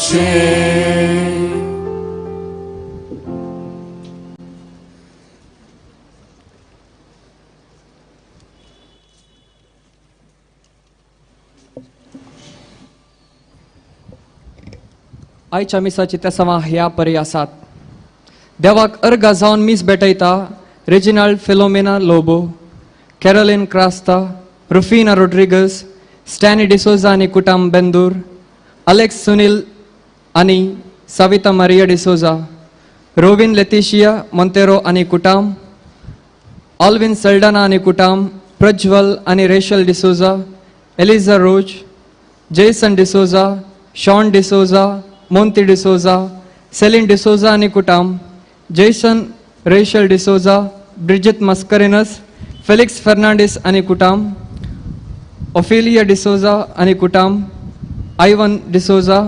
आयच्या मिसाची तेसांवां ह्या परी आसात. देवाक अर्गा जावन मीस भेटयता Reginald Filomena Lobo, Caroline Crasta, Rufina Rodrigues, Stany D'Souza आनी कुटाम बेंदूर, अलेक्स सुनील आनी सविता मारिया डिसोजा, रोविन लेतिशिया मोंतेरो आनी कुटाम, ऑल्विन सल्डाना आनी कुटाम, प्रज्वल आनी Rachel D'Souza, Eliza Rose, Jason D'Souza, Sean D'Souza, Monty D'Souza, Celine D'Souza आनी कुटाम, Jason Rachel D'Souza, Bridget Mascarenhas, Felix Fernandes आनी कुटाम, Ophelia D'Souza आनी कुटाम, Ivan D'Souza,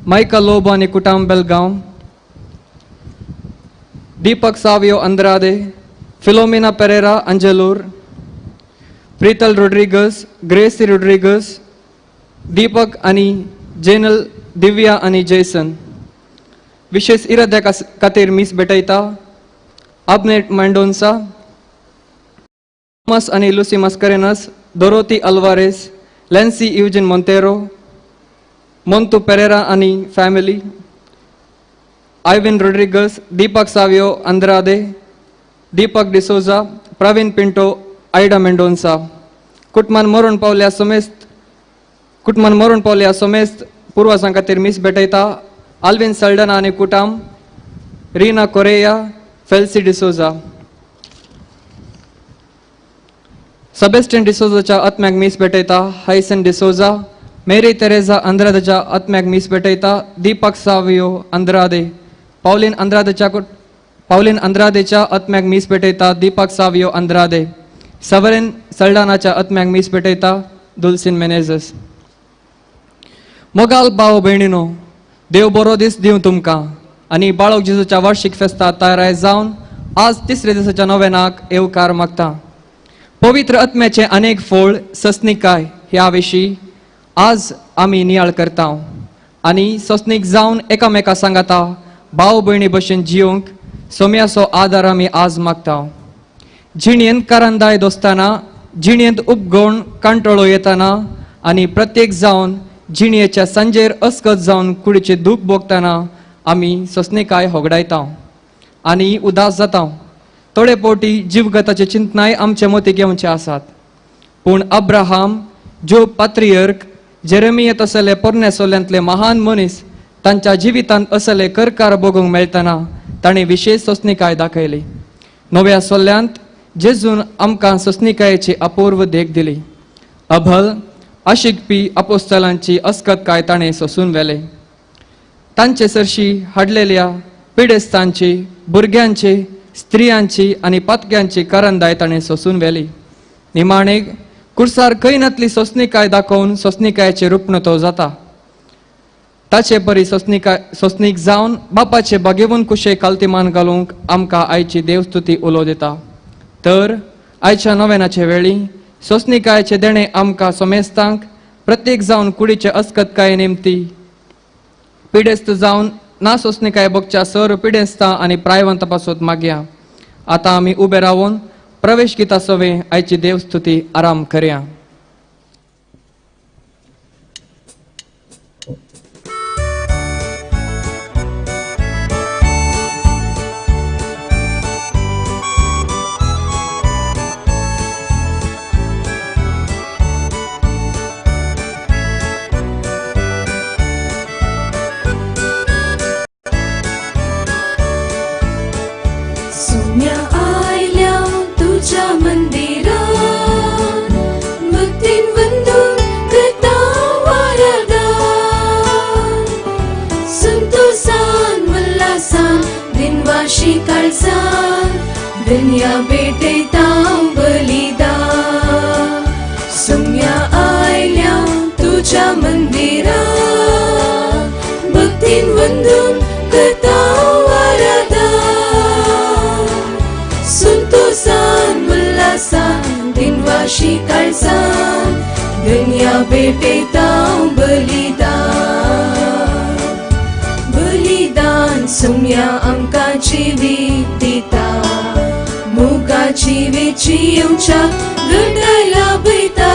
Michael Lobo आनी कुटाम Belgaum, Deepak Savio Andrade, Philomena Pereira Angelore, Preethal Rodrigues, Gracy Rodrigues, Deepak आनी जेनल, दिव्या आनी Jason. विशेष इराद्या खातीर मीस भेटयता अबनेट मेंडोन्सा, थॉमस आनी Lucy Mascarenhas, Dorothy Alvares, Lancy Eugene Monteiro, Montu Pereira आनी family, आयविन Rodrigues, Deepak Savio अंद्रादे, Deepak D'Souza, प्रवीण पिंटो, आयडा मेंडोन्सा. कुटमान मरून पावल्या समेस्त कुटमान मरून पावल्या समेस्त पुर्वजां खातीर मीस भेटयता आल्विन सल्डना आनी कुटाम, रीना कोरेया, फेल्सी डिसोजा. सेबेस्टियन डिसोजाच्या आत्म्याक मीस भेटयता हायसन डिसोजा, मेरी तेरेजा अंद्रादेच्या आत्म्याक मीस भेटयता दीपक सावियो अंद्रादे, पावलीन अंद्रादेच्या पावलीन अंद्रादेच्या आत्म्याक मीस भेटयता दीपक सावियो अंद्रादे, सवरेन सल्डानाच्या आत्म्याक मीस भेटयता दुलसीन मेनेजस. मोगाल भाव भयणीनो, देव बरो दीस दिवं तुमकां आनी बाळक जेजूच्या वार्षिक फेस्ता तयार जावन आज तिसऱ्या दिसाच्या नोवेनाक येवकार मागता. पवित्र आत्म्याचे अनेक फळ सस्निकाय ह्या विशीं आज आमी नियाळ करता आनी सस्नीक जावन एकामेका सांगाता भाव भयणी भशेन जियोंक सोम्याचो आदार आमी आज मागता. जिणेंत करंदाय दोस्ताना, जिणेंत उपगण कंटाळो येताना आनी प्रत्येक जावन जिणेच्या सांजेर अस्कत जावन कुडीचे दूख भोगतना आमी सस्निकाय होगडायता आनी उदास जाता. थोडे पोटी जिवगताचे चिंतनाय आमचे मतीक येवचे आसात. पूण अब्राहम, जोब पात्रियर्क, जेरेमिया तसले पोरण्या सोल्यांतले महान मनीस तांच्या जिवितांत असले करकार भोगूंक मेळटना ताणें विशेष सोंसणीकाय दाखयली. नव्या सोल्यांत जेजून आमकां सोंसणीकायेची अपूर्व देख दिली. अभल आशिकपी अपोस्तलांची अस्कतकाय ताणें सोंसून व्हेले. तांचे सरशी हाडलेल्या पिडेस्तांची, भुरग्यांची, स्त्रियांची आनी पातक्यांची करंदाय ताणें सोंसून व्हेली. निमाणेक कुर्सार खंय सोंसणीकाय दाखोवन सोंसणीकायेचें रुपण तो जाता. ताचे परी सोंसणीकाय सोंसणीक जावन बापाचे बागेवन कुशे कालतिमान घालूंक आमकां आयची देवस्तुती उलो दिता. तर आयच्या नोवेनाचे वेळी सोंसणीकायेचें देणें आमकां समेस्तांक प्रत्येक जावन कुडीचे अस्कतकाये निमती पिडेस्त जावन ना सोंसणीकाय भोगच्या सर पिडेस्तां आनी प्रायवंता पासत मागया. आतां आमी उबे रावन प्रवेश गिता सवे आयची देवस्तुती आराम करया. दुनिया भेटयता बलिदान सुम्या आयल्या तुझ्या मंदिरा भक्तीन वंदून करता आराधन संतोषान उल्हासान दिनवाशी काळजान दुनिया भेटयता बलिदान. सुम्या आमकां जिवीत दिता मोगाची वेची आमच्या घटाय लाभयता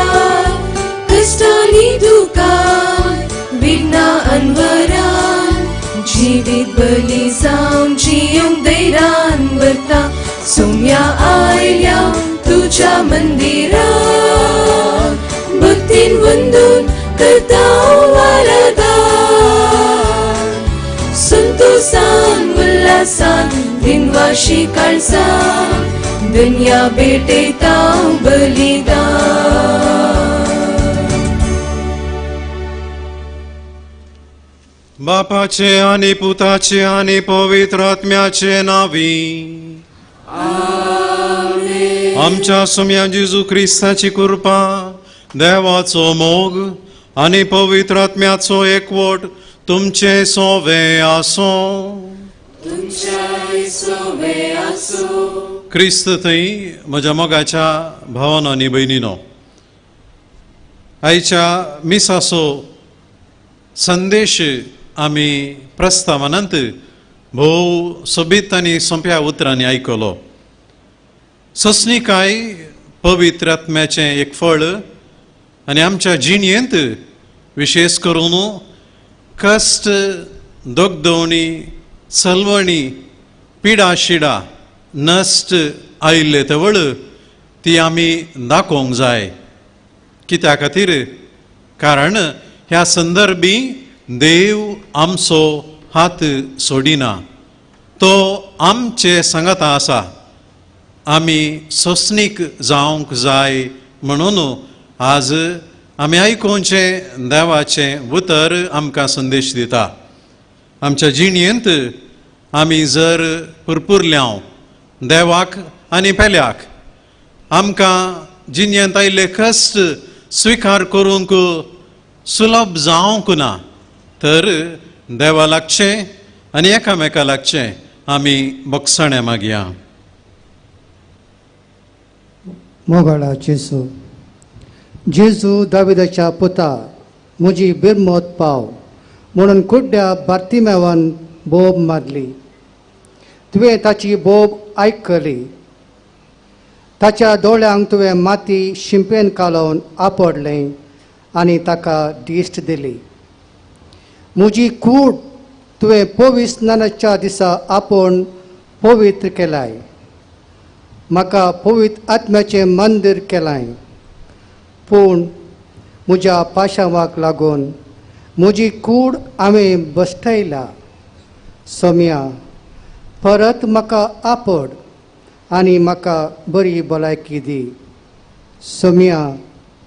कश्टांनी दुकान विघ्ना अनवरान जिवीत बली जावन जियोंक दैरान भरता सुम्या आयल्या तुज्या मंदिरान भक्तीन वंदून करता आराधन संतोषान उल्हासान दिनवाशी काळसान दुनिया भेटयता बलिदान. बापाचे आनी पुताचे आनी पवित्र आत्म्याचे नावी आमच्या सुम्या जेजू क्रिस्ताची कृपा, देवाचो मोग आनी पवित्र आत्म्याचो एकवट तुमचे सोवे आसो. तुमच्याय सोवे आसूं. क्रिस्त थंय म्हज्या मोगाच्या भावानो आनी भयणीनो, आयच्या मिसाचो संदेश आमी प्रस्तावनांत भोव सोबीत आनी सोंप्या उतरांनी आयकलो. सस्निकाय पवित्र आत्म्याचें एक फळ आनी आमच्या जिणेंत विशेश करून कश्ट, दगदवणी, चलवणी, पिडा शिडा नश्ट आयिल्ले तवळ ती आमी दाखोवंक जाय. कित्या खातीर? कारण ह्या संदर्भी देव आमचो हात सोडिना, तो आमचे सांगाता आसा. आमी सोंसणीक जावंक जाय म्हणून आज आमी आयकुचें देवाचें उतर आमकां संदेश दिता. आमच्या जिणेंत आमी जर पुरपुरल्याव देवाक आनी पेल्याक, आमकां जिणेंत आयिल्ले कश्ट स्विकार करूंक सुलभ जावंक ना तर देवा लागचें आनी एकामेका लागचें आमी बक्षाणें मागया. मोगाळा जेजू, जेजू दाविदाच्या पुता, म्हजी बिरमत पाव म्हणून कुड्ड्या बार्तिमेवान बोब मारली. तुवें ताची बोब आयकली. ताच्या दोळ्यांक तुवें माती शिंपेन कालोवन आपडलें आनी ताका दिश्ट दिली. म्हजी कूड तुवें पवित्र स्नानाच्या दिसा आपोवन पवित्र केलाय. म्हाका पवित्र आत्म्याचें मंदीर केलाय. पूण म्हज्या पाशांवाक लागून म्हजी कूड हांवें बसयल्या. सोम्या, परत म्हाका आपड आनी म्हाका बरी भलायकी दी. सोम्या,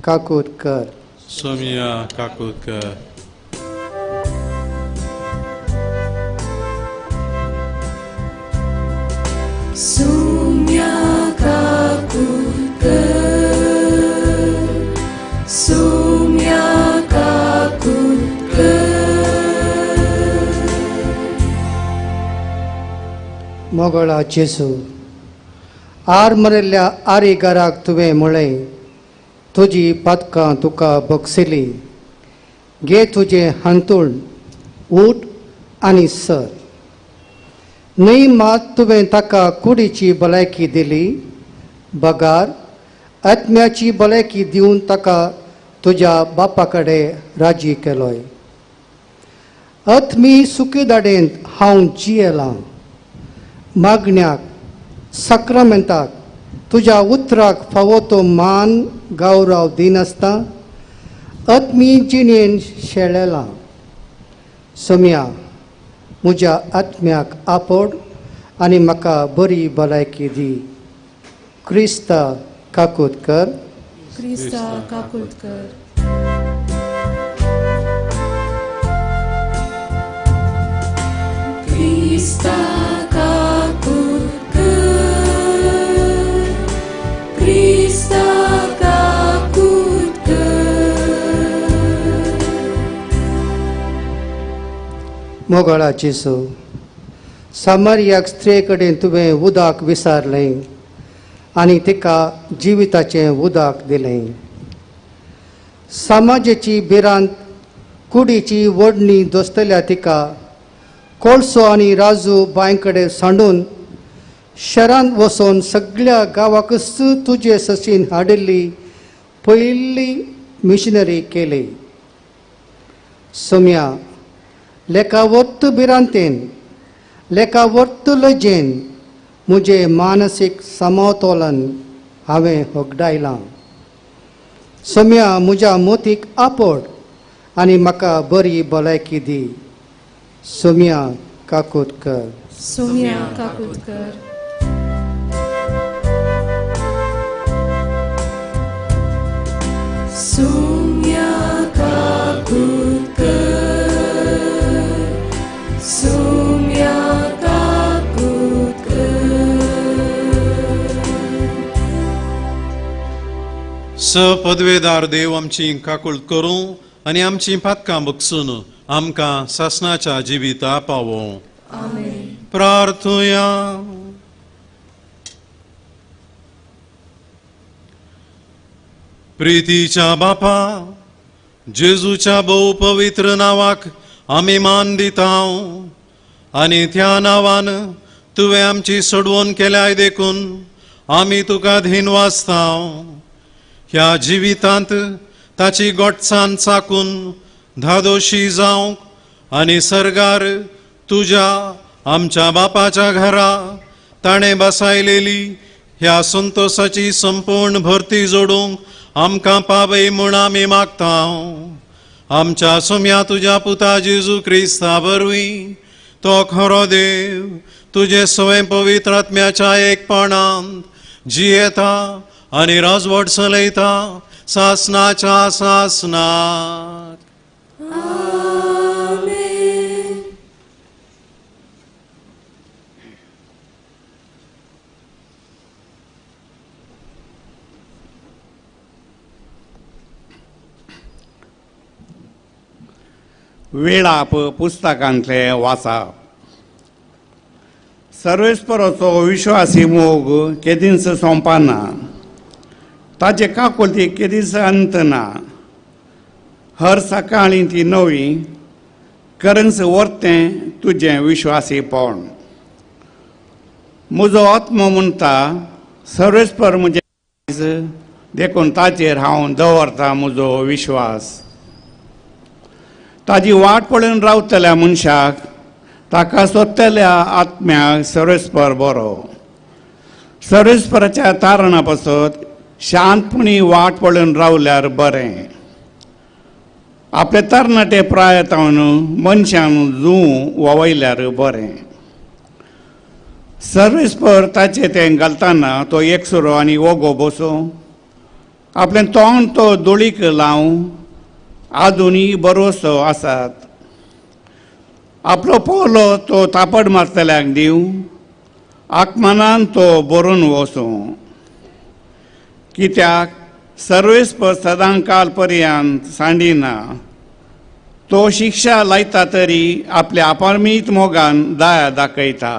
काकूत कर. सोमिया काकूत कर. सुम्या काकूत कर, सुम्या काकूत कर. मोगळा जेजू, आर मरिल्ल्या आरीगाराक तुवें म्हळें, तुजी पातकां तुका बक्षिली. घे तुजें हांतूण, उठ आनी सर. न्हय मात तुवें ताका कुडीची भलायकी दिली, बगार आत्म्याची भलायकी दिवन ताका तुज्या बापा कडेन राजी केलोय. आत्मी सुखीदाडेंत हांव जियेलां. मागण्याक, साक्रामेंताक, तुज्या उतराक फावो तो मान गौरव दिनासतना आत्मी जिणेन शेळेलां. सोम्या, म्हज्या आत्म्याक आपड आनी म्हाका बरी भलायकी दी. क्रिस्ता काकूत कर. क्रिस्ता काकूत कर. क्रिस्ता काकूत कर, क्रिस्ता काकूत कर. मोगाळा जेजू, सामारियाक स्त्रिये कडेन तुवें उदक विसारलें आनी तिका जिविताचें उदक दिलें. समाजेची भिरांत, कुडीची ओडणी दोसतल्या तिका कोळसो आनी राजू बांय कडेन सांडून शहरांत वचून सगळ्या गांवाकच तुजे ससीन हाडिल्ली पयली मिशनरी केली. सोम्या लेखावत्त भिरांतेन लेखावत्त लजेन म्हजें मानसीक समतोलन हांवें होगडायलां. सोम्या म्हज्या मोतीक आपड आनी म्हाका बरी भलायकी दी. सोम्या काकूत कर. सोम्या काकूत कर. सोम्या काकूत कर. सोम्या काकूत कर. स पदवेदार देव आमची काकूळ करूं आनी आमची पातकां बगसून आमकां सासणाच्या जिविता पावों. आमेन. प्रार्थुया. प्रितीच्या बापा जेजूच्या भोव पवित्र नांवाक आमी मान दिता आनी त्या नांवान तुवें आमची सोडवण केल्याय देखून आमी तुका धीन वाचता. ह्या जिवितांत ताची गोटसान चाकून धादोशी जावंक आनी सर्गार तुज्या आमच्या बापाच्या घरा ताणें बसायलेली ह्या संतोसाची संपूर्ण भरती जोडूंक आमकां पावय म्हूण आमी मागता. आमच्या सोम्या तुज्या पुता जेजू क्रिस्ता वरवीं तो खरो देव तुजे सवय पवित्र आत्म्याच्या एकपणांत जियेता आनी राजवट चलयता सासनाच्या सासनाक. आमेन. वेळाप पुस्तकांतले वाचप. सर्वेस्पराचो विश्वासी मोग केदींच सोंपना, ताजे काकुळटी केदींच अंत ना. हर सकाळीं ती नवी करंच वर्तें तुजें विश्वासीपण. म्हजो आत्मो म्हणटा सर्वेस्पर म्हजें, देखून ताचेर हांव दवरता म्हजो विश्वास. ताजी वाट पळोवन रावतल्या मनशाक ताका सोदतल्या आत्म्याक सर्वेस्पर बरो. सर्वेस्पराच्या तारणा पासत शांतपणी वाट पळोवन रावल्यार बरें. आपले तरणाटे प्रायतावन मनशान जूं ववयल्यार बरें. सर्वेस्पर ताचें तें घालतना तो एकसुरो आनी ओगो बसूं, आपलें तोंड तो दोळीक लावं, आजुनूय बरोसो आसात. आपलो पोलो तो तापड मारतल्याक दिवं, आकमानान तो बरोवन वसूं. कित्याक सर्वेस्पर सदांकाल पर्यंत सांडिना, तो शिक्षा लायता तरी आपल्या अपारमीत मोगान दया दाखयता.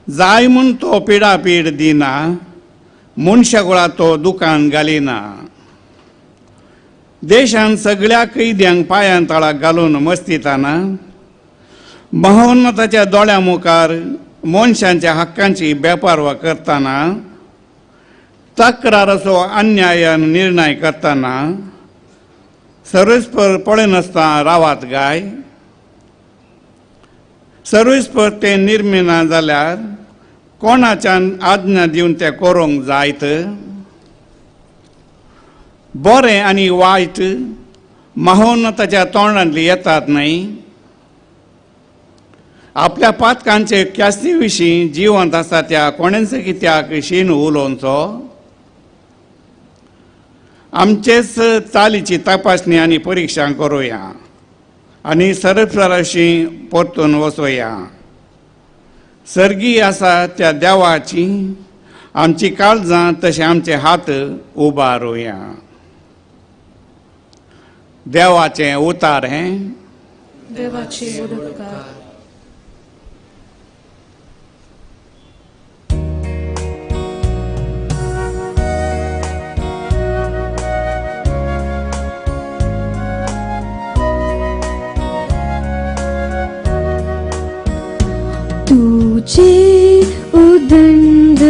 जाय म्हूण तो पिडापीड दिना, मनशागोळा तो दुकान घालिना. देशान सगळ्या कैद्यांक पांयां तळाक घालून मस्तिताना महोन्नताच्या दोळ्यां मुखार मनशांच्या हक्कांची बेपारवा करतना तक्राराचो अन्यायान निर्णय करतना सर्वेस्पर पळयनासतना रावात गाय. सर्वेस्पर तें निर्मिना जाल्यार कोणाच्यान आज्ञा दिवन तें करूंक जायत. बरें आनी वायट महोन्नताच्या तोंडांतली येतात न्हय. आपल्या पातकांचे ख्यास्ती विशीं जिवंत आसा त्या कोणेंच कित्याक शीण उलोवचो. आमचेच चालीची तपासणी आनी परिक्षा करुया आनी सरफराशी परतून वचोया. सर्गी आसा त्या देवाची आमची काळजां तशें आमचे हात उबारुया. देवाचें उतार हें. देवाचे उपकार. तुझे उदंड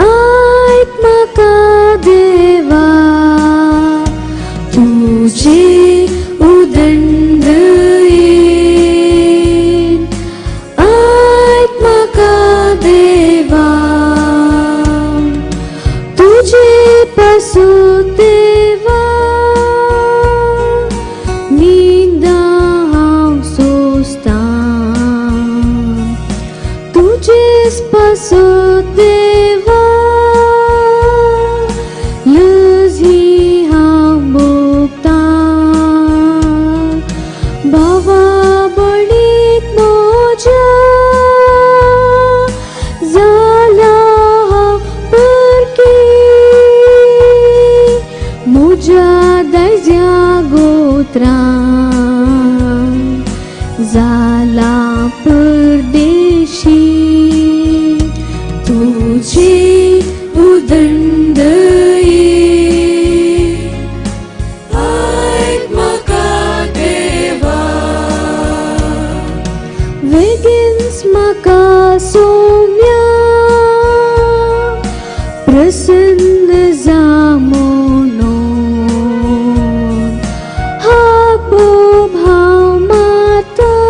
आयक म्हाका देवा तुझे उदंड आयक म्हाका देवा तुझे पासून देवा निंदा हांव सोंसतां तुजेच पासून देवा लज ही हांव भोगतां भावा भयणीक म्हज्या जाला हांव परकी म्हज्या दायज्या गोत्रां जाला परदेशी तुझे उदंड आयक म्हाका देवा वेगींच म्हाका सोम्या प्रसन्न जा म्हणून हाक बोब हांव मारतां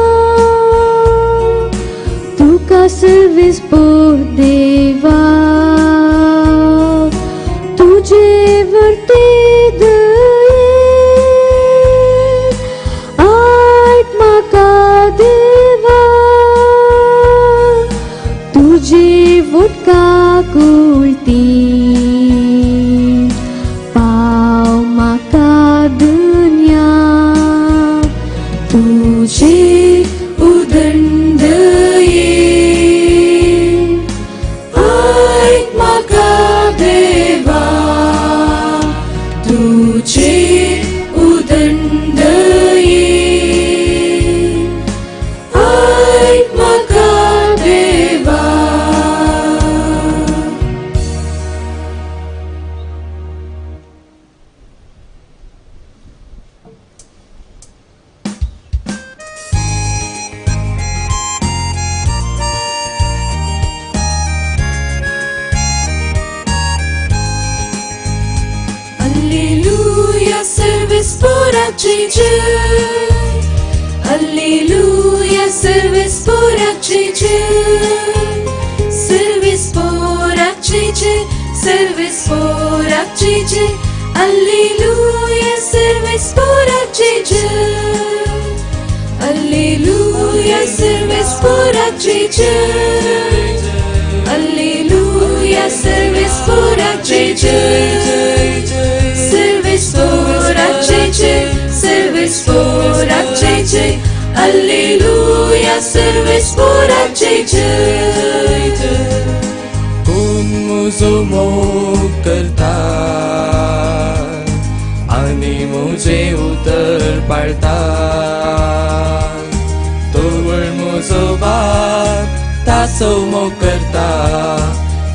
तुका सर्वीस पोर देवा तुजे वरती दयेन आयक म्हाका देवा तुजी उदका कुळती पाव म्हाका दुनिया तुझे उदंड आयक म्हाका देवा तुझे उदंड आयक म्हाका देवा. Alleluia, सर्वेस्पोराची जय. Alleluia, सर्वेस्पोराची जय. सर्वेस्पोराची जय, सर्वेस्पोराची जय. Alleluia, सर्वेस्पोराची जय. Alleluia, सर्वेस्पोराची जय. Alleluia, सर्वेस्पोराची जय. सर्वेस्पोराची जय, सर्वेस्पोराची जय. Alleluia, सर्वेस्पोराची जय. कोण म्हजो मोग करता आनी म्हजें उतर पाळता तोवळ म्हजो बाप ताचो मोग करता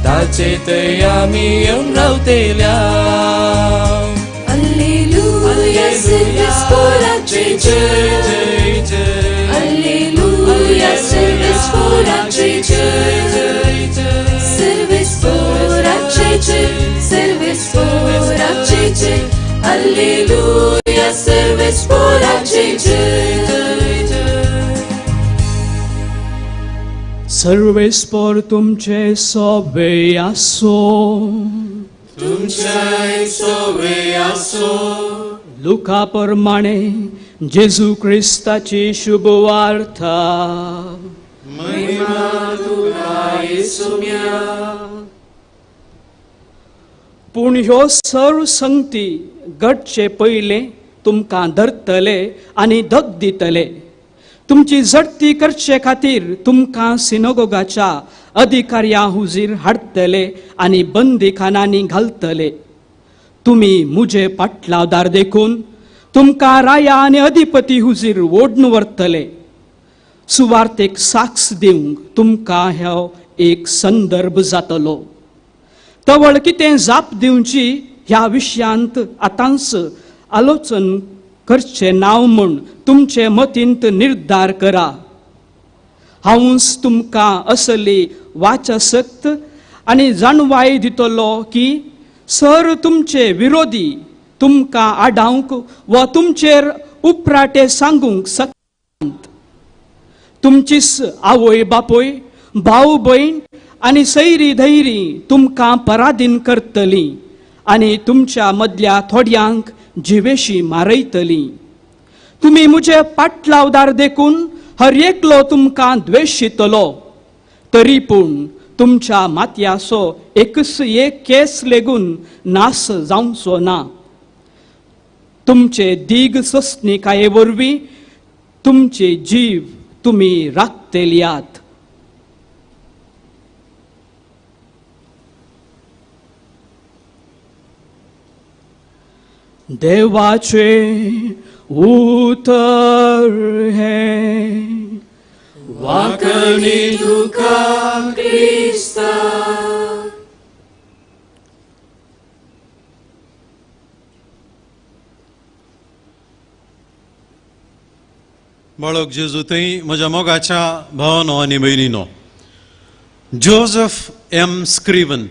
ताचे थंय आमी येवन रावतेल्या. Alleluia, सर्वेस्पोराची जय. Alleluia, सर्वेस्पोराची जय. सर्वेस्पोराची जय, सर्वेस्पोराची जय. Alleluia, सर्वेस्पोराची जय. सर्वेस्पोर तुमचे सोबे आसो. तुमच्याय सोवे आसो. लुका प्रमाणे जेजू क्रिस्ताची शुभ वार्ता. महिमा तुका येसुम्या. पूण ह्यो सर्व संगती घडचे पयलें तुमकां धरतले आनी धग दितले. तुमची झडती करचे खातीर तुमकां सिनोगोगाच्या अधिकाऱ्यां हुजीर हाडटले आनी बंदीखानांनी घालतले. तुमी मुजे पाटलावदार देखून तुमकां राया आनी अधिपती हुजीर ओडून व्हरतले. सुवार्तेक साक्ष दिवंक तुमकां हो एक संदर्भ जातलो. तवळ कितें जाप दिवची ह्या विशयांत आतांच आलोचन करचें नांव म्हूण तुमचे मतींत निर्धार करा. हांवूच तुमकां असली वाचसक्त आनी जाणवाय दितलो की सर तुमचे विरोधी तुमकां आडावंक वा तुमचेर उपराटे सांगूंक शकनात. तुमचीच आवय बापूय, भाव भयण आनी सैरी धैरी तुमकां पराधीन करतली आनी तुमच्या मदल्या थोड्यांक जिवेशी मारयतली. तुमी म्हजे पाटलावदार देखून हर एकलो तुमकां द्वेशितलो, तरी पूण तुमच्या मातयाचो एकच एक केस लेगून नास जावचो ना. तुमचे दीग सस्निकाये वरवीं तुमचे जीव तुमी राखतल्यात. देवाचे उतर हें. वाकणी तुका क्रिस्ता. बाळक जेजू थंय म्हज्या मोगाच्या भावानो आनी भयणीनो, जोजफ एम स्क्रिवन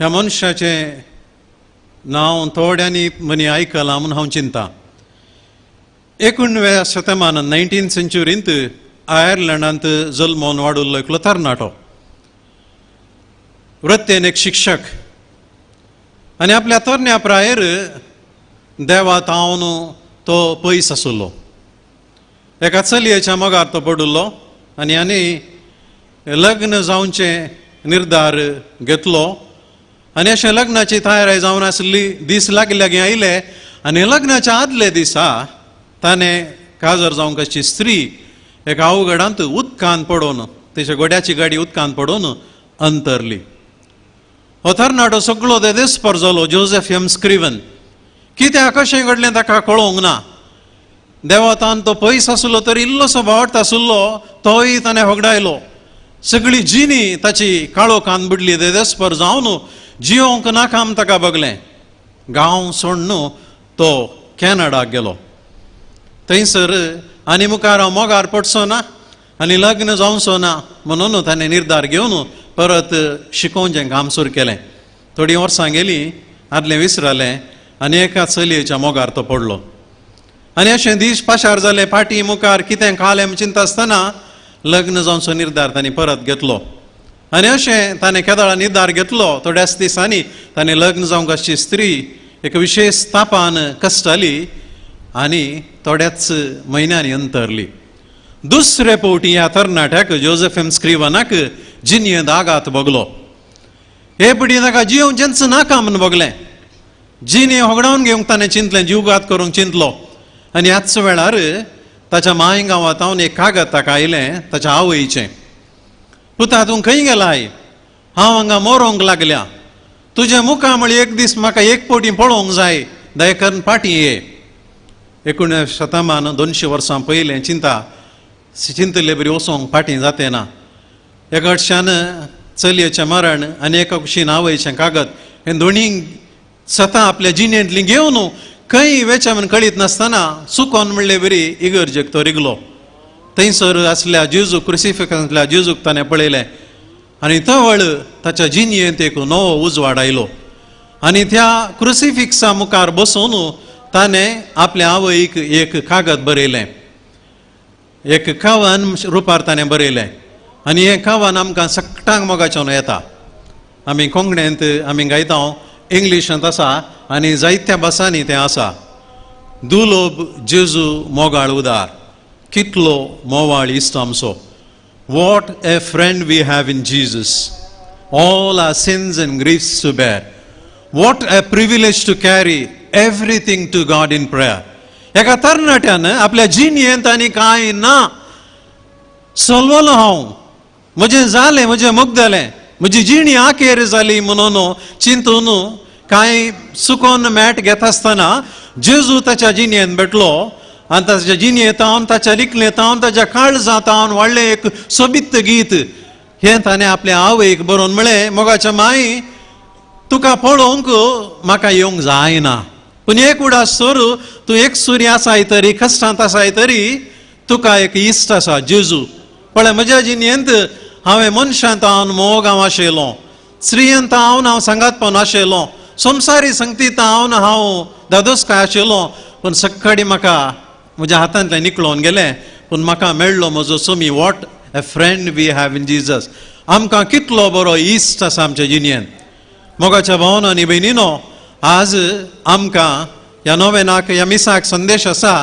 ह्या मनशाचें नांव थोड्यांनी मनी आयकलां म्हूण हांव चिंता. 19व्या शतमानांत 19th सेंच्युरींत आयर्लंडांत जल्मोन वाडुल्लो एकलो तरणाटो, वृत्तेन एक शिक्षक आनी आपल्या तरण्या प्रायेर देवा तावन तो पयस आशिल्लो. एका चलयेच्या मोगार तो पडिल्लो आनी आनी लग्न जावचें निर्धार घेतलो आनी अशें लग्नाची तयारी जावन आसली. दीस लागीं लागीं आयले आनी लग्नाच्या आदले दिसा ताणें काजर जावंक आसची स्त्री एका अवघडांत उदकांत पडोवन, तेच्या घोड्याची गाडी उदकांत पडोवन अंतरली. हो तरणाटो सगळो देस्पर जालो. जोजफ एम स्क्रिवन कित्याक कशें घडलें ताका कळोवंक ना. देवतान तो पयस आसलो तरी इल्लोसो भावार्थ आसलो तोय ताणें होगडायलो. सगळी जिनी ताची काळोखान बुडली. देस्पर जावन जियोंक नाकाम ताका बगलें. गांव सोडून तो कॅनडाक गेलो. थंयसर आनी मुखार हांव मोगार पडचो ना आनी लग्न जावचो ना म्हणून ताणें निर्धार घेवन परत शिकोवचें काम सुरू केलें. थोडीं वर्सां गेलीं, आदलें विसरलें आनी एका चलयेच्या मोगार तो पडलो. आनी अशें दीस पाशार जाले. फाटीं मुखार कितें खालें चिंता आसतना लग्न जावचो निर्धार ताणें परत घेतलो. आनी अशें ताणें केदळा निर्धार घेतलो. थोड्याच दिसांनी ताणें लग्न जावंक आसची स्त्री एक विशेश तापान कश्टाली आनी थोड्याच म्हयन्यांनी अंतरली. दुसरे फावटी ह्या तरणाट्याक जोजफ एम स्क्रिवनाक जिणयेंत आघात भोगलो. हे पिढी ताका जियोवचेंच नाका म्हूण भोगलें. जिणे होगडावन घेवंक ताणें चिंतलें, जीवघात करूंक चिंतलो. आनी ह्याच वेळार ताच्या माय गांवांत हांव एक कागद ताका आयलें ताच्या आवयचें. पुता तूं खंय गेलाय? हांव हांगा मरोंक लागल्या. तुजें मुखा म्हळी एक दीस म्हाका एक फावटी पळोवंक जाय, दयकरून फाटीं ये. 19व्या शतमान 200 वर्सां पयलें चिंता चिंतले बरी वचोंक फाटीं जाते ना. एका कडच्यान चलयेचें मरण आनी एका कुशीन आवयचें कागद हें दोनी सतां आपल्या जिणेंतलीं घेवन खंय वेच्या म्हूण कळीत नासतना चुकोन म्हणले बरी इगर्जेक तो रिगलो. थंयसर आसल्या जेजू क्रुसिफिकांतल्या जेजूक ताणें पळयलें आनी तवळ ताच्या जिणेंत एक नवो उजवाड आयलो. आनी त्या क्रुसिफिक्सा मुखार बसून ताणें आपल्या आवयक एक कागद बरयलें, एक कवन रुपार ताणें बरयलें. आनी हें कवन आमकां सगटांक मोगाच्यान येता. आमी कोंकणींत आमी गायता, इंग्लिशांत आसा आनी जायत्या भासांनी तें आसा. दुलोब जेजू मोगाळ उदार, कितलो मोवाळ इश्ट आमचो. What a friend we have in Jesus, all our sins and griefs to bear. What a privilege to carry everything to God in prayer. एका तरणाट्यान आपल्या जिणेंत आनी कांय ना सलवलो हांव, म्हजें जालें, म्हजें मुगदलें, म्हजी जिणी आखेर जाली म्हणून चिंतून कांय सुकोन मॅट घेता आसतना जेजू ताच्या जिणेंत भेटलो आनी ताच्या जिणेंत हांव, ताच्या लिखलेंत हांव, ताच्या काळजांत हांव व्हडलें एक सोबीत गीत हें ताणें आपल्या आवयक बरोवन म्हळें, मोगाच्या माई तुका पळोवंक म्हाका येवंक जायना, पूण एक उडास सोर तूं एक सुरी आसाय तरी कश्टांत आसाय तरी तुका एक इश्ट आसा जेजू. पळय म्हज्या जिणेंत हांवें मनशांत हांव मोग हांव आशिल्लो, स्त्रियंत हांव हांव सांगातपण आशिल्लो, संवसारी संगतीत हांव हांव दादोसकाय आशिल्लो, पूण सकाळी म्हाका म्हज्या हातांतल्यान निकळोवन गेलें, पूण म्हाका मेळ्ळो म्हजो Swami. What a friend we have in Jesus. आमकां कितलो बरो इश्ट आसा आमच्या जिणेंत. मोगाच्या भावन आनी भयणीनो, आज आमकां ह्या नोवेनाक ह्या मिसाक संदेश आसा,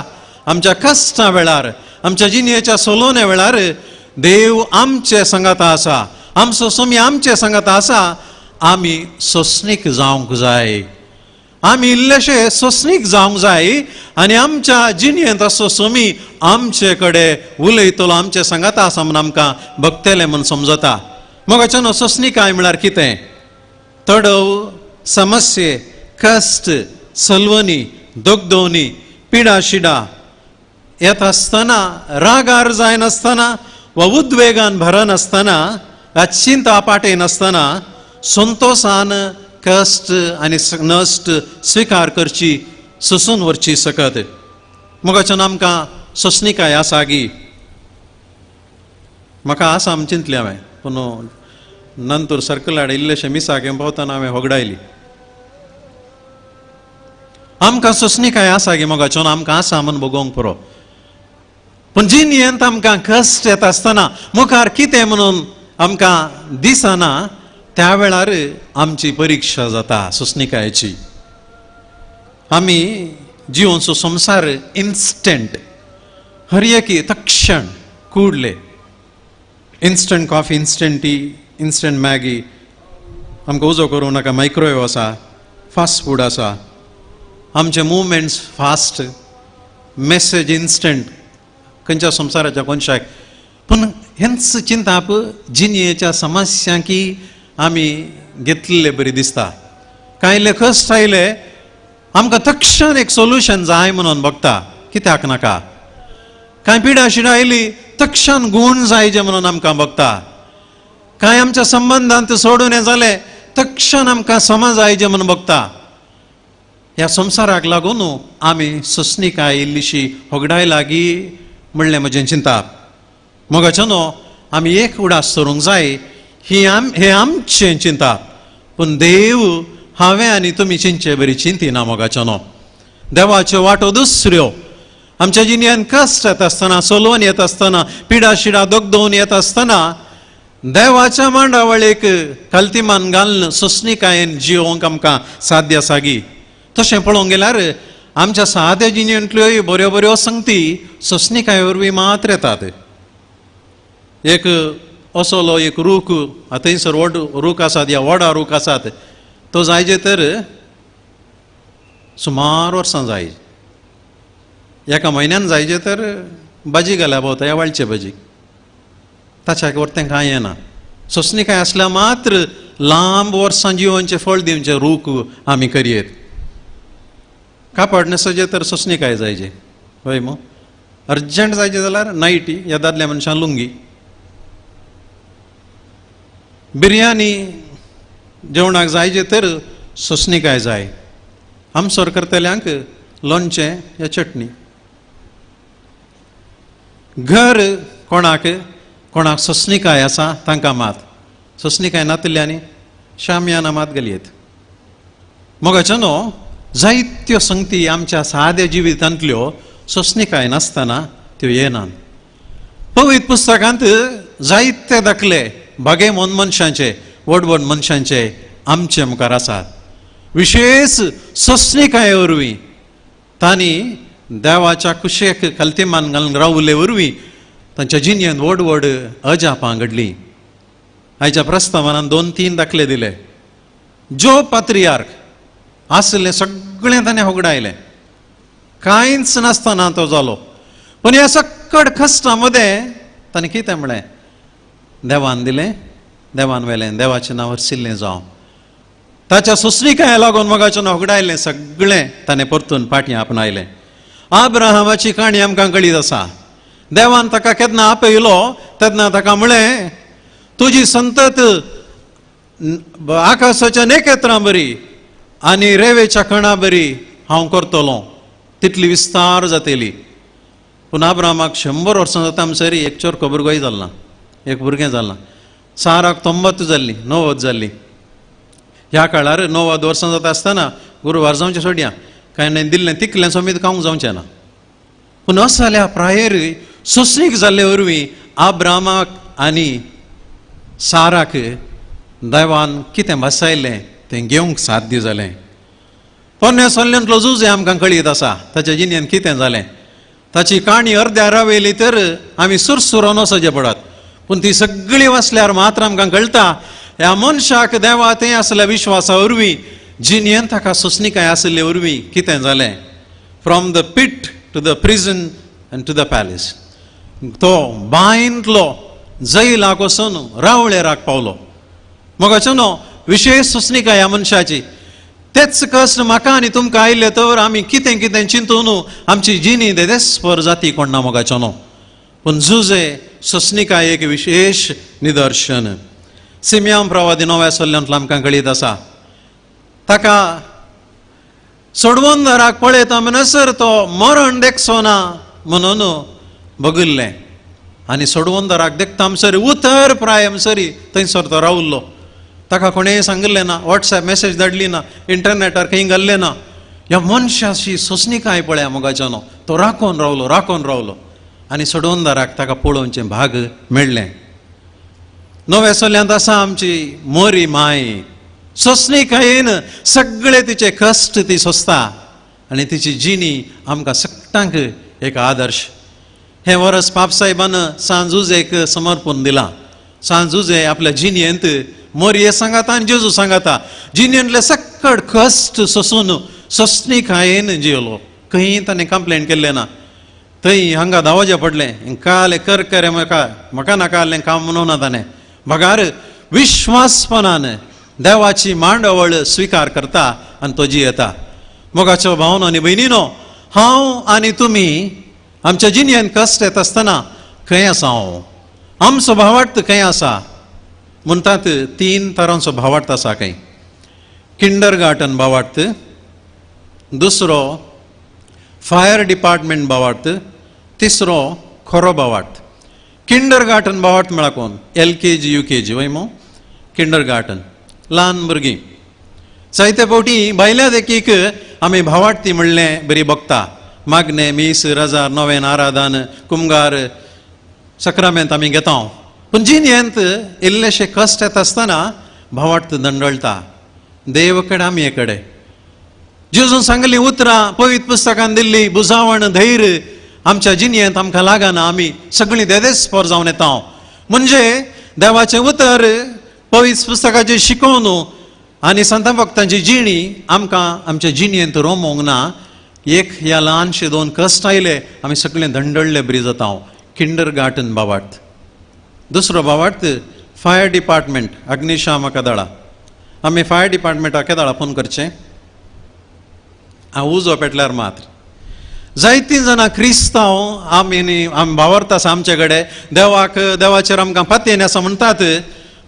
आमच्या कश्टां वेळार, आमच्या जिणेच्या सोलोवण्या वेळार देव आमचे सांगाता आसा, आमचो स्वामी आमचे सांगाता आसा. आमी सोंसणीक जावंक जाय, आमी इल्लेशे सोंसणीक जावंक जाय आनी आमच्या जिणेंत असो स्वामी आमचे कडेन उलयतलो, आमचे सांगाता आसा म्हूण आमकां भक्तले म्हूण समजता. मोगाच्यानो, सोंसणीकाय म्हळ्यार कितें? तडव, समस्ये, कश्ट, सलवणी, दगदवणी, पिडा शिडा येता आसतना, रागार जायनासतना वा उद्वेगान भरनासतना वा चिंता पाटयनासतना संतोशान कश्ट आनी नश्ट स्विकार करची, सोसून व्हरची सकत. मोगाच्यान आमकां सोंसणीकाय आसा गी? म्हाका आसा म्हूण चिंतलें हांवें, पूण नंतर सर्कलाड इल्लेशें मिसाक येवन पावतना हांवें होगडायली. आमकां सोंसणीकाय आसा गी मोगाच्यान? आमकां आसा म्हूण बगोवंक पुरो, पूण जिणेंत आमकां कश्ट येता आसतना मुखार कितें म्हणून आमकां दिसना, त्या वेळार आमची परिक्षा जाता सोंसणीकायेची. आमी जिवनचो संवसार इन्स्टंट, हर एक तक्षण कुडले, instant coffee, instant tea, instant Maggi, आमकां उजो करूं नाका, मायक्रोवेव आसा, फास्ट फूड आसा, आमचे मुवमेंट्स फास्ट, मेसेज इन्स्टंट खंयच्या संवसाराच्या कोनशाक. पूण हेंच चिंताप जिणेच्या समस्यांकी आमी घेतलेले बरी दिसता. कांय कश्ट आयले आमकां तक्षण एक सोल्युशन जाय म्हणून बगता, कित्याक नाका. कांय पिडा शिडा आयली तक्षण गूण जाय जे म्हणून आमकां बगता. कांय आमच्या संबंदांत सोडून हें जालें तक्षण आमकां समज जाय जे म्हणून बगता. ह्या संवसाराक लागून आमी सोंसणीकाय इल्लीशी होगडाय लागी म्हणलें म्हजें चिंताप. मोगाच्यानो, आमी एक उडास करूंक जाय, ही हें आमचें चिंताप, पूण देव हांवें आनी तुमी चिंतचे बरी चिंतिना. मोगाच्यानो, देवाच्यो वाटो दुसऱ्यो. आमच्या जिणेंत कश्ट येता आसतना, सोलोवन येता आसतना, पिडा शिडा दगदोवन येता आसतना देवाच्या मांडावळीक कल्तिमान घालून सोंसणीकायेन जिवोवंक आमकां साध्य आसा गी? तशें पळोवंक गेल्यार आमच्या साद्या जिणेंतल्योय बऱ्यो बऱ्यो संगती सोंसणीकाये वरवीं मात्र येतात. एक असलो एक रूख, थंयसर व्हड रूख आसात, ह्या वडा रूख आसात, तो जायजे तर सुमार वर्सां जाय, एका म्हयन्यान जायजे तर भाजी घाल्या भोंवता ह्या वाळचे भाजी, ताच्या वरतें कांय येना. सोंसणीकाय आसल्यार मात्र लांब वर्सां जिवनचें फळ दिवचें रूख आमी करयेत. कापड न्हेसचें तर सोंसणीकाय जायजे, हय मू? अर्जंट जायचे जाल्यार नायटी, ह्या दादल्या मनशान लुंगी. बिरयानी जेवणाक जायजे तर सोंसणीकाय जाय. आमसोर करतल्यांक लोणचें या चटणी. घर कोणाक कोणाक सोंसणीकाय आसा तांकां मात, सोंसणीकाय नातिल्ल्यांनी शामियाना मात घालयेत. मोगाच्यानो, जायत्यो संगती आमच्या साद्या जिवितांतल्यो सोंसणीकाय नासतना त्यो येनात. पवित्र पुस्तकांत जायते दाखले बागे मन मनशांचे, व्हड व्हड मनशांचे आमचे मुखार आसात. विशेष सोंसणीकाये वरवीं तांणी देवाच्या कुशेक कल्तिमान घालून रावले वरवीं तांच्या जिणेंत व्हड व्हड अजापां घडलीं. आयच्या प्रस्तावनान 2-3 दाखले दिले. जो पात्रियार्क आसलें सगळें ताणें होगडायलें, कांयच नासतना तो जालो, पूण ह्या सकट कश्टां मदें ताणें कितें म्हणलें? देवान दिलें, देवान व्हेलें, देवाचें नांव हरशिल्लें जावं. ताच्या सोंसणीकाये लागून मोगाच्यान होगडायलें सगळें ताणें परतून फाटीं आपणायलें. आब्राहामाची काणी आमकां कळीत आसा. देवान ताका केन्ना आपयलो तेन्ना ताका म्हळें, तुजी संतत आकाशाच्या नखेत्रां बरी आनी रेवेच्या कणा बरी हांव करतलो, तितली विस्तार जातली. पूण आब्रामाक 100 वर्सां जाता म्हणसर एक चोरको भुरगोय जाल ना, एक भुरगें जाल ना. साराक 90 जाल्ली, 90 जाल्ली. ह्या काळार 90 वर्सां जाता आसतना गुरवार जावचें सोडया, कांय न्हय दिल्लें तिकलें समेत खावंक जावचें ना. पूण असल्या प्रायेर सोंसणीक जाल्ले वरवीं आब्रामाक आनी साराक देवान कितें भासायलें तें घेवंक साध्य जालें. पोन्न्या सल्ल्यांतलो जुजे आमकां कळीत आसा ताच्या जिणेन कितें जालें. ताची काणी अर्द्या रावयली तर आमी सुरसुरोन वचचें पडत, पूण ती सगळी वाचल्यार मात्र आमकां कळटा ह्या मनशाक देवा तें आसल्या विश्वासा वरवीं जिणेन ताका सोंसणीकाय आशिल्ले वरवीं कितें जालें. From the pit to the prison and to the palace, तो बांयंतलो जैलाक वचून रावळेराक पावलो. मोगाचो न्हू विशेश सोंसणीकाय ह्या मनशाची. तेच कश्ट म्हाका आनी तुमकां आयले तर आमी कितें कितें चिंतून आमची जिणी देदेस्पर जाती कोण ना मोगाचो न्हू. पूण जुजे सोंसणीकाय एक विशेश निदर्शन. सिमयाम प्रवादी 9व्या सल्ल्यांतलो आमकां कळीत आसा. ताका सोडवंदराक पळयता म्हणसर तो मरण देखचो ना म्हणून बगिल्लें आनी सोडवंदराक देखता म्हणसर उतर प्राय म्हणसरी थंयसर तो रावल्लो. ताका कोणेंय सांगिल्लें ना, वॉट्सएप मॅसेज धाडली ना, इंटरनेटार खंय घाल्लें ना. ह्या मनशाची सोंसणीकाय पळया मोगाच्यानो, तो राखोन रावलो, राखोन रावलो आनी सोडवंदराक ताका पळोवचें भाग मेळ्ळें. 9व्या सल्ल्यांत आसा आमची मोरी माय सोंसणीकायेन सगळे तिचे कश्ट ती सोंसता आनी तिची जिणी आमकां सगळ्यांक एक आदर्श. हें वर्स पापसाहेबान सांजुजेक समर्पण दिलां. सांजुजे आपल्या जिणेंत मोरये सांगाता आनी जेजू सांगाता जिणेंतले सकट कश्ट सोंसून सोंसणीकायेन जियेलो. खंय ताणें कंप्लेन केल्लें ना. थंय हांगा धांवचें पडलें, काले कर करे म्हाका म्हाका नाका आहलें काम म्हणून ना ताणें. बगार विश्वासपणान देवाची मांडवळ स्विकार करता आनी तो जियेता. मोगाचो भावनो आनी भयणीनो, हांव आनी तुमी आमच्या जिणेंत कश्ट येता आसतना खंय आसा हांव, आमचो भावार्थ खंय आसा म्हणटात. 3 तरांचो भावार्थ आसा खंय. किंडर गार्टन भावार्थ, दुसरो फायर डिपार्टमेंट भावार्थ, तिसरो खरो भावार्थ. किंडर गार्टन भावार्थ म्हळ्यार कोण? LKG UKG वय मो किंडर गार्टन, ल्हान भुरगीं. जायते फावटी भायल्या देखीक आमी भावार्थी म्हणलें बरी बघता. मागणें, मीस, रजार, नवेन, आराधन, कुमगार, सक्रामेंत आमी घेता. पूण जिणेंत इल्लेशे कश्ट येता आसतना भावार्थ दंडळटा. देव कडेन आमी कडेन जेजून सांगली उतरां पवित्र पुस्तकान दिल्ली बुजावण धैर्य आमच्या जिणेंत आमकां लागना. आमी सगळीं देदेस्पर जावन येता. म्हणजे देवाचें उतर पवित्र पुस्तकाचें शिकोवन आनी संता भक्तांची जिणी आमकां आमच्या जिणेंत रोमोंक ना. एक ह्या ल्हानशे 2 कश्ट आयले आमी सगळें दंडळ्ळे बरी जाता. किंडर गार्टन भावार्थ. दुसरो भावार्थ फायर डिपार्टमेंट, अग्निशामक दळा. आमी फायर डिपार्टमेंटाक केदाळा फोन करचें? उजो पेटल्यार मात्र. जायतीं जाणां क्रिस्तांव आमी न्ही आमी भावार्थ आसा आमचे कडेन, देवाक देवाचेर आमकां पातयेन आसा म्हणटात,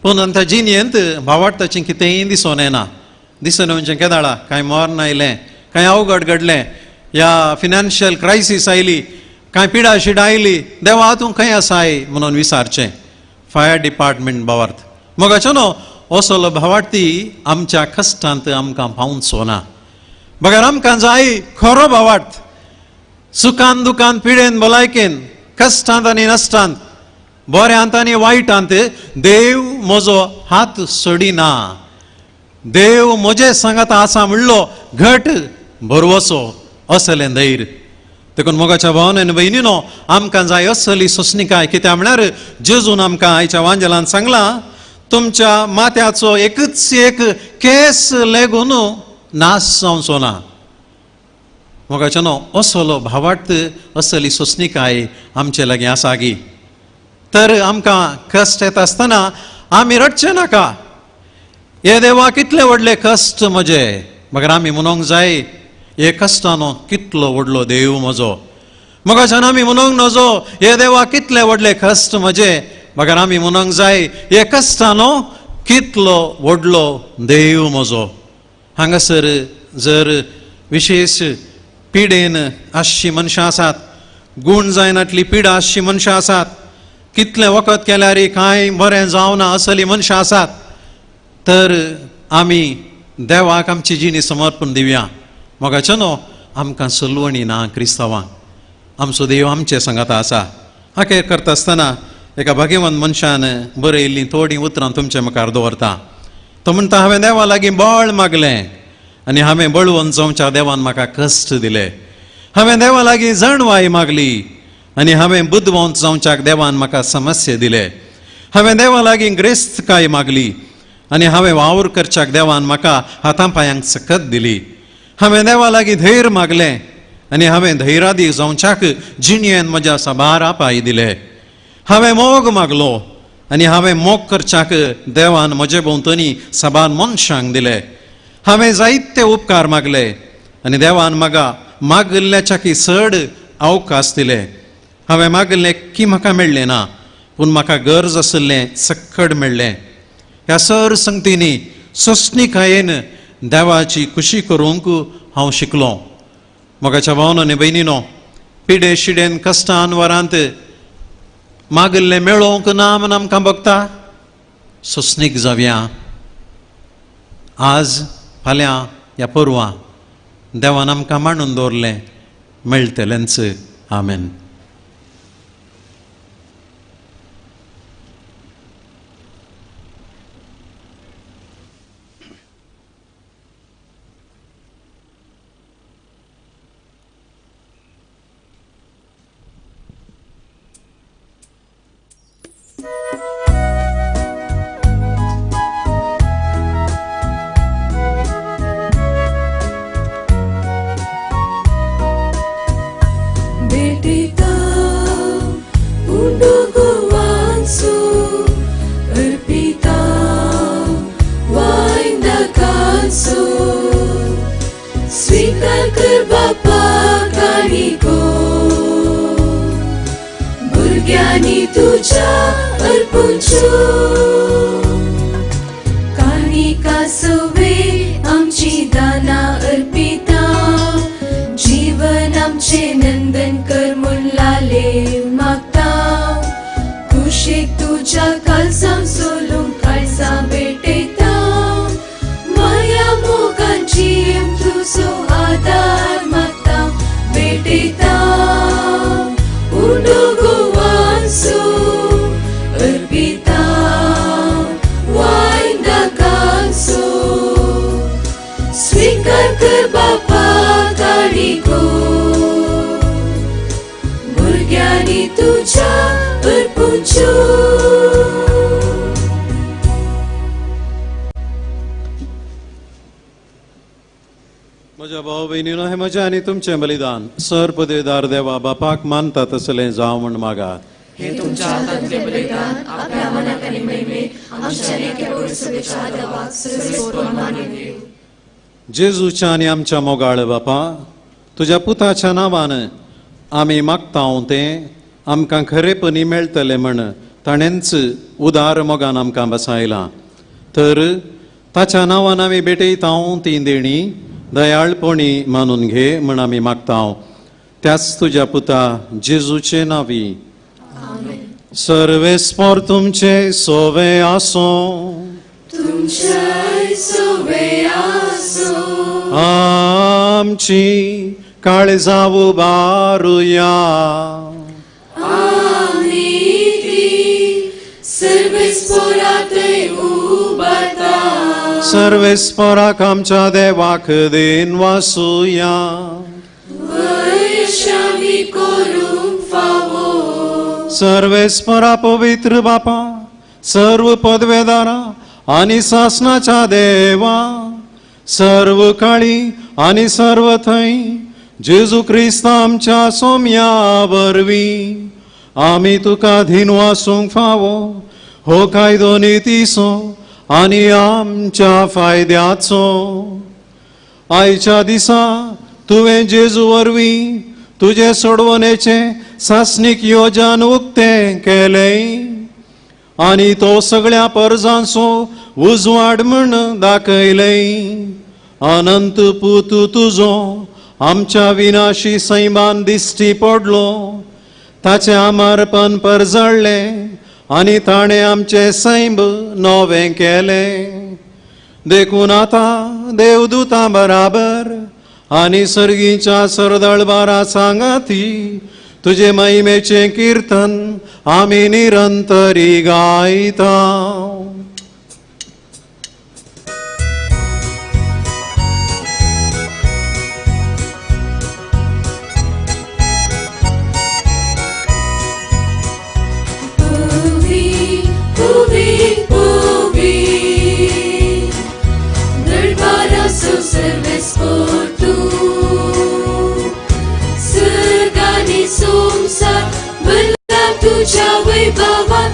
पूण आमच्या जिणेंत भावार्थाचें कितेंय दिसून येना. दिसून येवचें केदाळा कांय मरण आयलें, कांय अवघड घडलें, या फिनान्शियल क्रायसीस आयली, कांय पिडा शिडा आयली, देवा तूं खंय आसाय म्हणून विचारचें. फायर डिपार्टमेंट भावार्थ. मोगाचो न्हू असलो भावार्थी आमच्या कश्टांत आमकां पावचो ना. बगर आमकां जाय खरो भावार्थ. सुखान दुखान, पिडेन भलायकेन, कश्टांत आनी नश्टांत, बऱ्यांत आनी वायटांत देव म्हजो हात सोडिना, देव म्हजे सांगात आसा म्हणलो घट भरवसो असलें धैर्य. देखून मोगाच्या भावन आनी भयणीनो, आमकां जाय असली सोंसणीकाय. कित्याक म्हळ्यार जेजून आमकां आयच्या वांजेलान सांगलां, तुमच्या माथ्याचो एकच एक केस लेगून नाश जावचो ना. मोगाच्या न्हू असलो भावार्थ असली सोंसणीकाय आमचे लागीं आसा गी तर आमकां कश्ट येता आसतना आमी रडचें नाका, हे देवा कितले व्हडले कश्ट म्हजे. मगर आमी म्हणूंक जाय, हे कश्टानो कितलो व्हडलो देव म्हजो. मोगाच्यान आमी म्हणूंक नजो, हे देवा कितले व्हडले कश्ट म्हजे. मगर आमी म्हणूंक जाय, हे कश्टानो कितलो व्हडलो देव म्हजो. हांगासर जर विशेश पिडेन आसची मनशां आसात, गूण जायनातली पिडा आसची मनशां आसात, कितलें वखद केल्यार कांय बरें जावना असली मनशां आसात, तर आमी देवाक आमची जिणी समर्पण दिवया. मोगाचो न्हू, आमकां सलवणी ना क्रिस्तांवांक, आमचो देव आमचे सांगाता आसा. हाकेर करता आसतना एका भाग्यवंत मनशान बरयल्लीं थोडीं उतरां तुमचे मुखार दवरता. तो म्हणटा, हांवें देवा लागीं बळ मागलें आनी हांवें बळवंत जावच्या देवान म्हाका कश्ट दिले. हांवें देवा लागीं जाणवाय मागली आनी हांवें बुदवंत जावच्याक देवान म्हाका समस्या दिले. हांवें देवा लागीं ग्रेस्तकाय मागली आनी हांवें वावर करच्याक देवान म्हाका हातां पांयांक सकत दिली. हांवें देवा लागीं धैर्य मागलें आनी हांवें धैर्यादी जावच्याक जिणयेन म्हज्या साबार पांय दिले. हांवें मोग मागलो आनी हांवें मोग करच्याक देवान म्हजे भोंवतणी साबार मनशांक दिले. हांवें जायते उपकार मागले आनी देवान म्हाका मागिल्ल्याच्याकी चड अवकाश दिले. हांवें मागिल्लें की म्हाका मेळ्ळें ना, पूण म्हाका गरज आशिल्लें सक्कड मेळ्ळें. ह्या सर संगतींनी सोंसणीकायेन देवाची खुशी करूंक हांव शिकलो. मोगाच्या भावनो आनी भयणीनो, पिडे शिडेन कश्टान वरांत मागिल्लें मेळोवंक ना म्हूण आमकां भोगता. सोंसणीक जावया. आज फाल्यां ह्या परवां देवान आमकां मांडून दवरलें मेळटलेंच. आमेन. म्हज्या भाव भयणीनो, हें म्हजें आनी तुमचें बलिदान सर पदवीदार देवा बापाक मानता तसलें जावं म्हूण मागात. हे तुमच्या हातांतलें बलिदान आपल्या मनाक आनी महिमेक आमच्या नेत्या सभेच्या देवाक सर्वेस्पर मानून दिवं. जेजूच्या आनी आमच्या मोगाळ बापा, तुज्या पुताच्या नांवान आमी मागता तें आमकां खरेपणी मेळटलें म्हण ताणेंच उदार मोगान आमकां बसायलां. तर ताच्या नांवान आमी भेटयता ती देणी दयाळपणी मानून घे म्हण आमी मागता. त्याच तुज्या पुता जेजूचे नांवी. सर्वेस्पर तुमचे सोवे आसो. आमची काळजां उबारुया. सर्वेस्पराक आमच्या देवाक then वासुया. सर्वेस्परा पवित्र बापा, सर्व पदवेदारा आनी सासनाच्या देवा, सर्व काळी आनी सर्व थंय जेजू क्रिस्त आमच्या सोम्या वरवीं आमी तुका धीन वासूंक फावो हो कायदो नितीचो आनी आमच्या फायद्याचो. आयच्या दिसा तुवें जेजू वरवीं तुजे सोडवणेचें सासणीक योजन उक्तें केलें आनी तो सगळ्या परजांचो उजवाड म्हण दाखयलें. अनंत पूत तुजो आमच्या विनाशी सैमान दिश्टी पडलो. ताचें आमर्पण परजळ्ळें आनी ताणें आमचें सैम नवें केलें. देखून आतां देवदूतां बराबर आनी सर्गीच्या सरदळबारा सांगाती तुजे महिमेचें किर्तन आमी निरंतरी गायता. तुझ्या वैभवात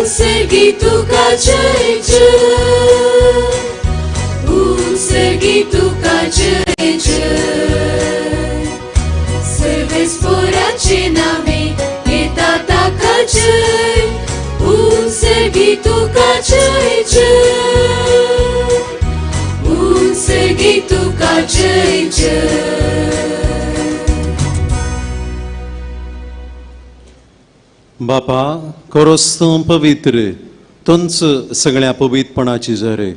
उत्सर्गी तुका जय जय, उत्सर्गी तुका जय जय. सर्वेस्पोराचे नावे येता ताका जय, उत्सर्गी तुका जय जय, उत्सर्गी तुका जय जय. बापा कोरोस्तूं पवित्र तुंच सगळ्या पवित्रपणाची जरे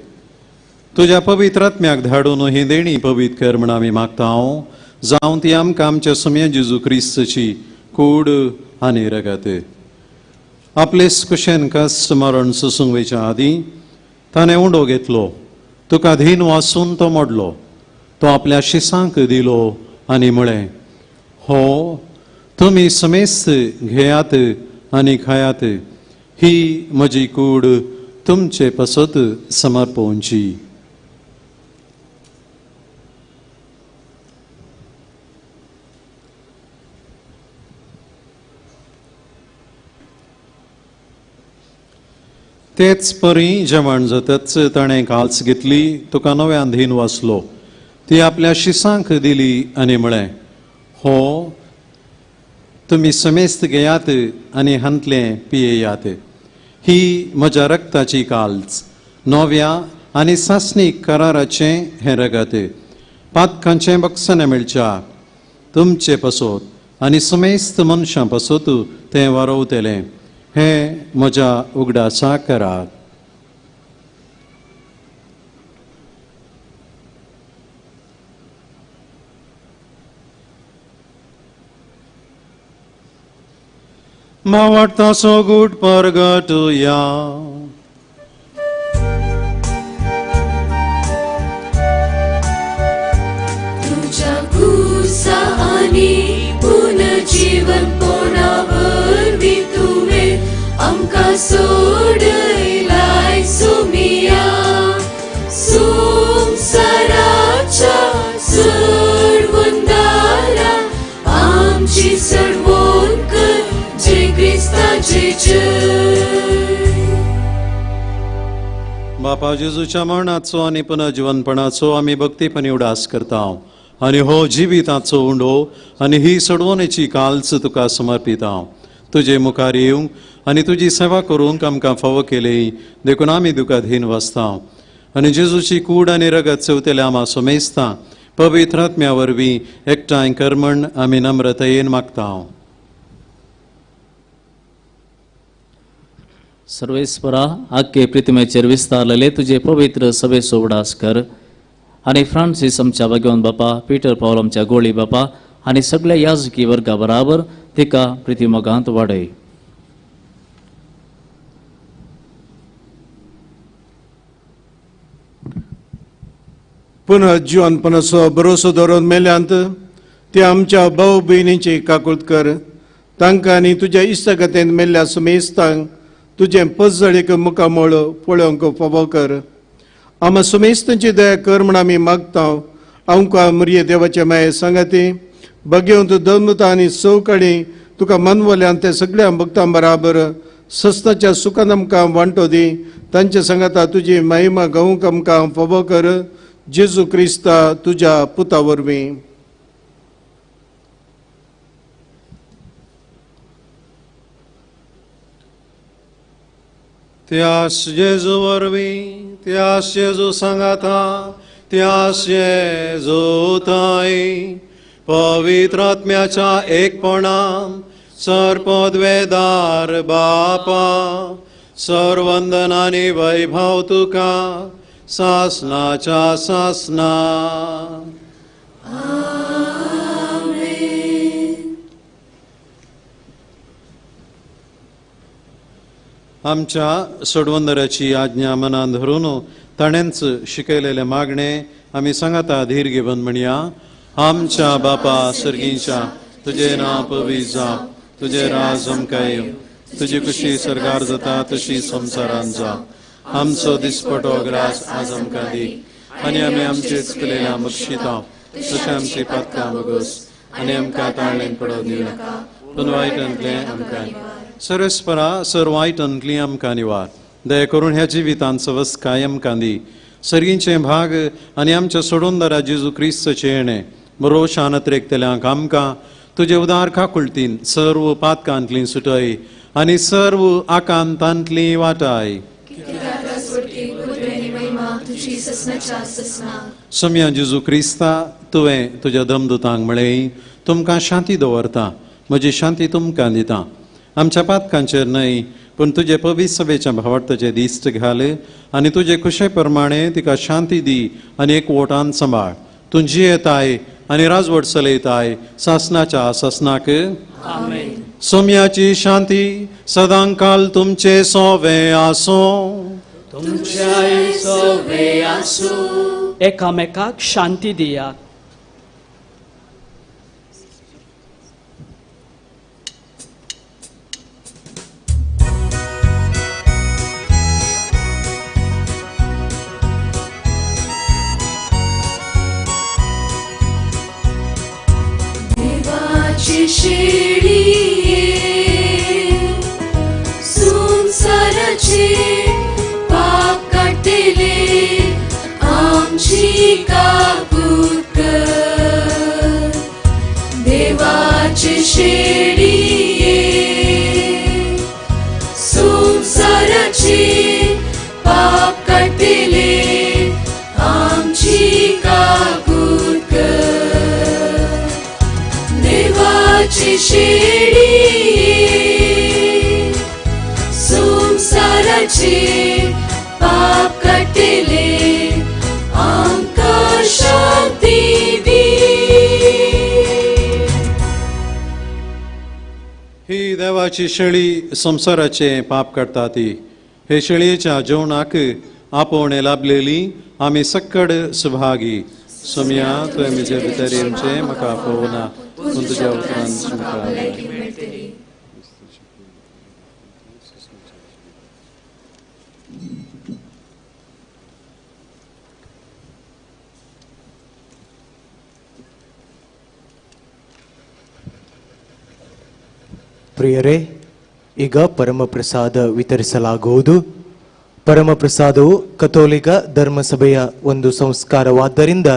तुज्या पवित्र आत्म्याक धाडून ही देणी पवित्र कर म्हण आमी मागता हांव, जावं ती आमकां आमच्या सुम्या जेजू क्रिस्तची कूड आनी रगत. आपले कुशेन कश्ट मरण सोसूंक वयच्या आदीं ताणें उंडो घेतलो, तुका धीन वासून तो मोडलो, तो आपल्या शिसांक दिलो आनी म्हळें, हो तुमी समेस्त घेयात आनी खायात, ही म्हजी कूड तुमचे पासत समर्पोवची. तेच परी जेवण जातच ताणें काल्स घेतली, तुका नव्यान धीन वाचलो, ती आपल्या शिसांक दिली आनी म्हळें, हो तुमी समेस्त घेयात आनी हांतलें पियेयात, ही म्हज्या रक्ताची काल्स, नव्या आनी सासणीक कराराचें हें रगत, पातकांचें बक्षणें मेळच्या तुमचे पासत आनी समेस्त मनशां पासत तें वारोवतलें, हें म्हज्या उगडासा करात. मावडतासो गूट परगटुया. तुझ्या कुसा आनी पुनर्जीवनपणा वरवीं तुवें आमकां सोडयलाय सोमिया, संवसाराच्या सोडवणदारा आमची सोडवण कर क्रिस्ताचे जय. बापा जेजूच्या मरणाचो आनी पुनर्जीवनपणाचो आमी भक्तीपणी उडास करता आनी हो जिविताचो उंडो आनी ही सोडवणेची काल्स तुका समर्पिता. तुजे मुखार येवंक आनी तुजी सेवा करूंक आमकां फावो केली देखून आमी तुका धीन वाचता आनी जेजूची कूड आनी रगत चेवतल्या आमा सोमेस्ता पवित्र आत्म्या वरवीं एकठांय कर म्हण आमी नम्रतायेन मागता. सर्वेस्परा आख्खे प्रितिमेचेर विस्तारलेले तुजे पवित्र सभेचो उडास कर आनी फ्रांसीस आमच्या भगवान बापा, पीटर पावल आमच्या गोळी बापा आनी सगळ्या याजकी वर्गा बराबर तिका प्रितिमोगांत वाडय. पुनः जिवनपणाचो भरोसो दवरून मेल्यांत ते आमच्या भाव भयणींची काकूत कर, तांकां आनी तुज्या इश्टागतेन मेल्ल्या सुमेस्तांक तुजें पजळीक मुखामळ पळोवंक फावो कर. आमा सुमेस्तांची दया कर म्हण आमी मागता. आमकां मुरये देवाचे माये सांगाती भगेवंत दमता आनी चौकडी तुका मनवल्यान ते सगळ्या भक्तां बराबर सस्ताच्या सुखान आमकां वांटो दी. तांचे सांगाता तुजी महिमा गावंक आमकां फावो कर, जेजू क्रिस्ता तुज्या पुता वरवीं. त्यास जेजू वरवीं, त्यास जेजू सांगाता, त्यास जेजूताय पवित्र आत्म्याच्या एकपणान सर्पद्वेदार बापा सर्वंदन आनी वैभव तुका सासनाच्या सासना. आमच्या सोडवंदराची आज्ञा मनान धरून ताणेंच शिकयलेले मागणे आमी सांगाता धीर घेवन म्हणया. आमच्या बापा सर्गींच्या, तुजें नांव पवित्र जावं, तुजें राज आमकां येवं, तुजी खुशी सरकार जाता तशी संवसारांत जावं. आमचो दिसपटो ग्रास आज आमकां दी आनी आमी आमचे चुकलेल्या बक्षिता तशें आमची पातकां बगस आनी आमकां ताळणेन पडोवन दिवं नाका, पूण वायटांतलें आमकां सर्वेस्परा सर वायटांतली आमकां निवार. दया करून ह्या जिवितांत सवस्काय आमकां दी. सर्गींचे भाग आनी आमच्या सोडोनदारा जेजू क्रिस्तचें येणें बरो शानत रेखतल्यांक आमकां तुजे उदार काकुळतीन सर्व पातकांतली सुटय आनी सर्व आकांतांतली वाटाय. सम्या जेजू क्रिस्ता, तुवें तुज्या दमदुतांक म्हळें, तुमकां शांती दवरता, म्हजी शांती तुमकां दिता. आमच्या पातकांचेर न्हय पूण तुजे पवित्र सभेच्या भावार्थाचे दिश्ट घाल आनी तुजे खुशे प्रमाणे तिका शांती दी आनी एक वोटान सांबाळ. तूं जियेताय आनी राजवट चलयताय सासनाच्या सासनाक. सोम्याची शांती सदांकाल तुमचे सोवे आसूं. तुमच्याय सोवे आसूं. एकामेकाक शांती दियात. शेळिये संसाराचे पाप काडटले आमची काकूत कर. देवाचे शेळिये संसाराचे पाप काडटले आमची काकूत कर. देवाची शेळिये संसाराचे पाप काडटले आमकां शांती दी. ही देवाची शेळी संवसाराचे पाप काडटा ती. हे शेळयेच्या जेवणाक आपोवणें लाभलेली आमी सक्कड सुभागी. सोम्या, तुवें म्हजे भितर येवचें म्हाका आपोवना, पूण तुज्या उतरान म्हाका. ಪ್ರಿಯರೇ, ಈಗ ಪರಮಪ್ರಸಾದ ವಿತರಿಸಲಾಗುವುದು. ಪರಮಪ್ರಸಾದವು ಕಥೋಲಿಕ ಧರ್ಮಸಭೆಯ ಒಂದು ಸಂಸ್ಕಾರವಾದ್ದರಿಂದ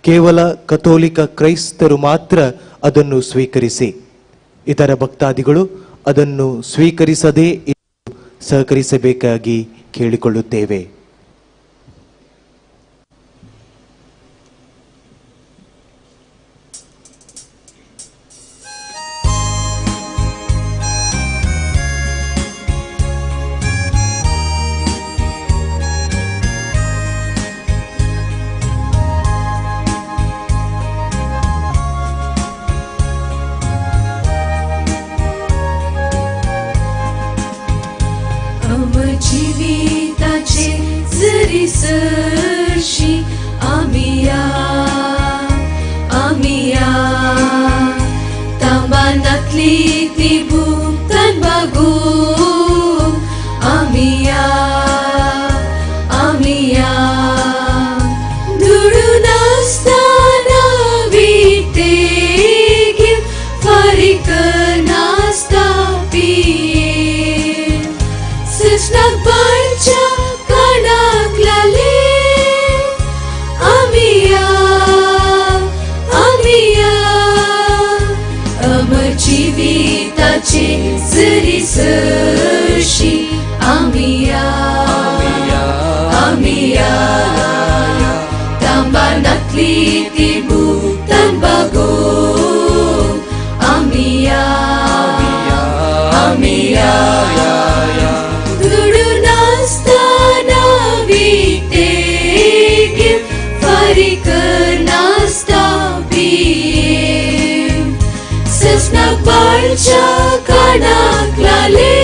ಕೇವಲ ಕಥೋಲಿಕ ಕ್ರೈಸ್ತರು ಮಾತ್ರ ಅದನ್ನು ಸ್ವೀಕರಿಸಿ, ಇತರ ಭಕ್ತಾದಿಗಳು ಅದನ್ನು ಸ್ವೀಕರಿಸದೇ ಸಹಕರಿಸಬೇಕಾಗಿ ಕೇಳಿಕೊಳ್ಳುತ್ತೇವೆ. सरशी आमिया आमिया तांबानातली ती भूतान बागू आमिया आमिया दुडू नासतना विटे घेवन फारीक नासता पिये सजनाक बाळच्या कानाक लाले आमिया आमिया अमर जिविताचे जरी सरशी आमिया आमिया तांबा नातली ती भूतान बागोवंक आमी या, आमी या. दुडू नासतना विकते घेवन, फारीक नासता पियेवन, ससनाक बाळच्या कानाक लाले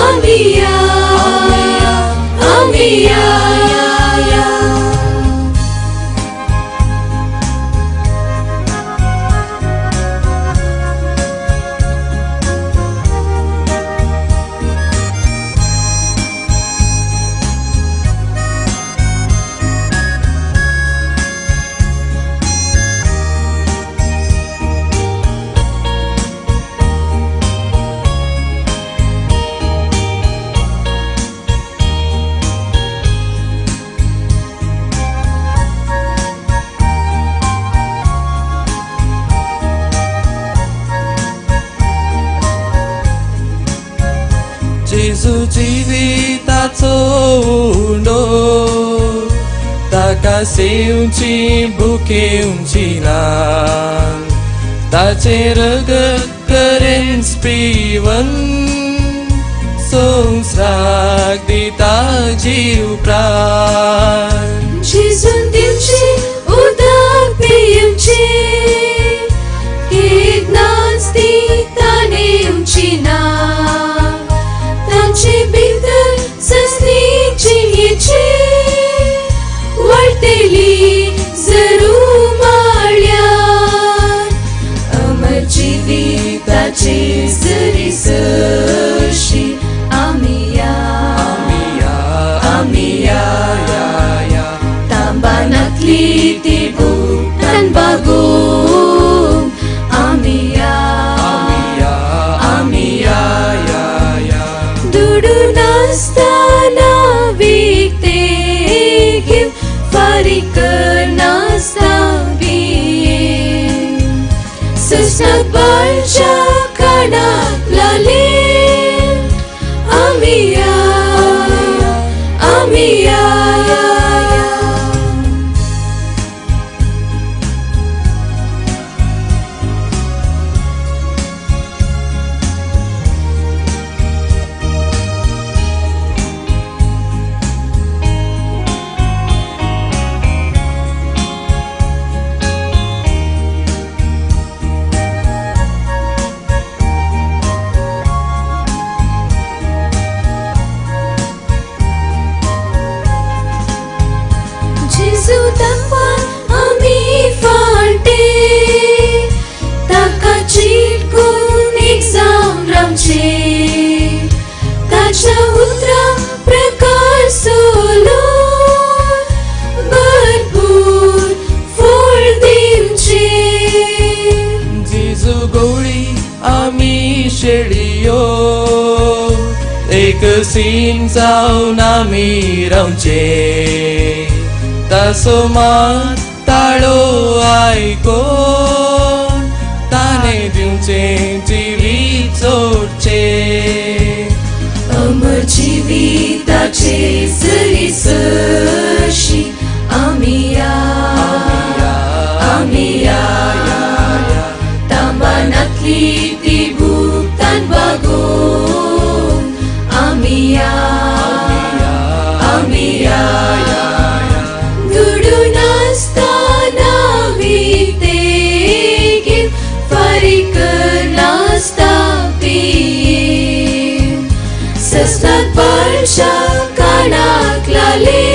आमी या, आमी या. जेजू जिविताचो उंडो, ताका सेवची भुकेवची ना, ताचें रगत करेंच पिवन संवसाराक दिता जीव प्राण. जेजून दिवचें उदक पियेवचें, केन्नाच ती ताणेवची ना, तांचे भितर सजनी जिणेची वाडटली जरूर माळ्यार. अमर जिविताचे जरी सरशी आमी या, आमी या. तांबा नातली ती भूतान बागोवंक आमी या, आमी या. दुडू नासतना विकते घेवन, फारीक नासता पियेवन, ससनाक बाळच्या कानाक लाले आमी या, आमी या. जेजू तापान आमी फाटे, ताका चिटकून एक जावन रावचें, ताच्या उतरा प्रकार सोलून भरपूर फळ दिवचें. जेजू गोळी आमी शेळयो, एक सीन जावन आमी रावचें, तासो मात ताळो आयकोन ताणें दिवचें जिवीत जोडचें. अमर जिविताचे जरी सरशी आमी या, आमी या. तांबा नातली ती भूतान बागोवंक आमी या, आमी या. दुडू नासतना विकते घेवन, फारीक नासता पियेवन, ससनाक बाळच्या कानाक लाले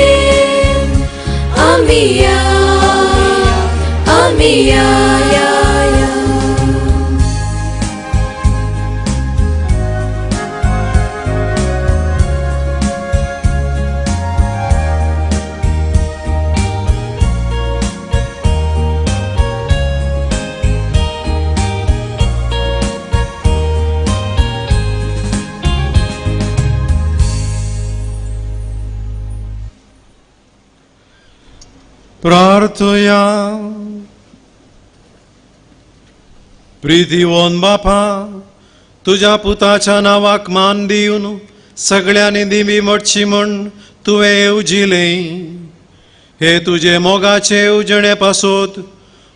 आमी या, आमी या. प्रार्थया. प्रितीवन बापा, तुज्या पुताच्या नांवाक मान दिवन सगळ्यांनी दिमी मोडची म्हूण तुवें येवजिलें. हे तुजे मोगाचे उजणे पासत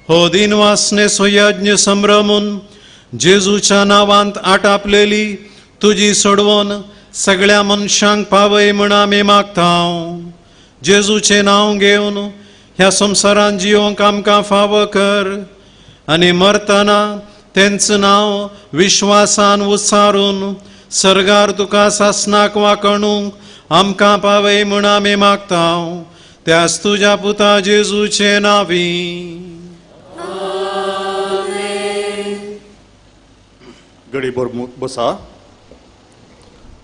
हो दिनवासनेचो यज्ञ संभ्रमून जेजूच्या नांवांत आटापलेली तुजी सोडवून सगळ्या मनशांक पावय म्हण आमी मागता. जेजूचें नांव घेवन ह्या संवसारांत जियोंक आमकां फावो कर आनी मरतना तेंच नांव विश्वासान उच्चारून सर्गार तुका सासनाक वाकणूंक आमकां पावय म्हण आमी मागता. त्याच तुज्या पुता जेजूचे नांवी. गडीभर बसा.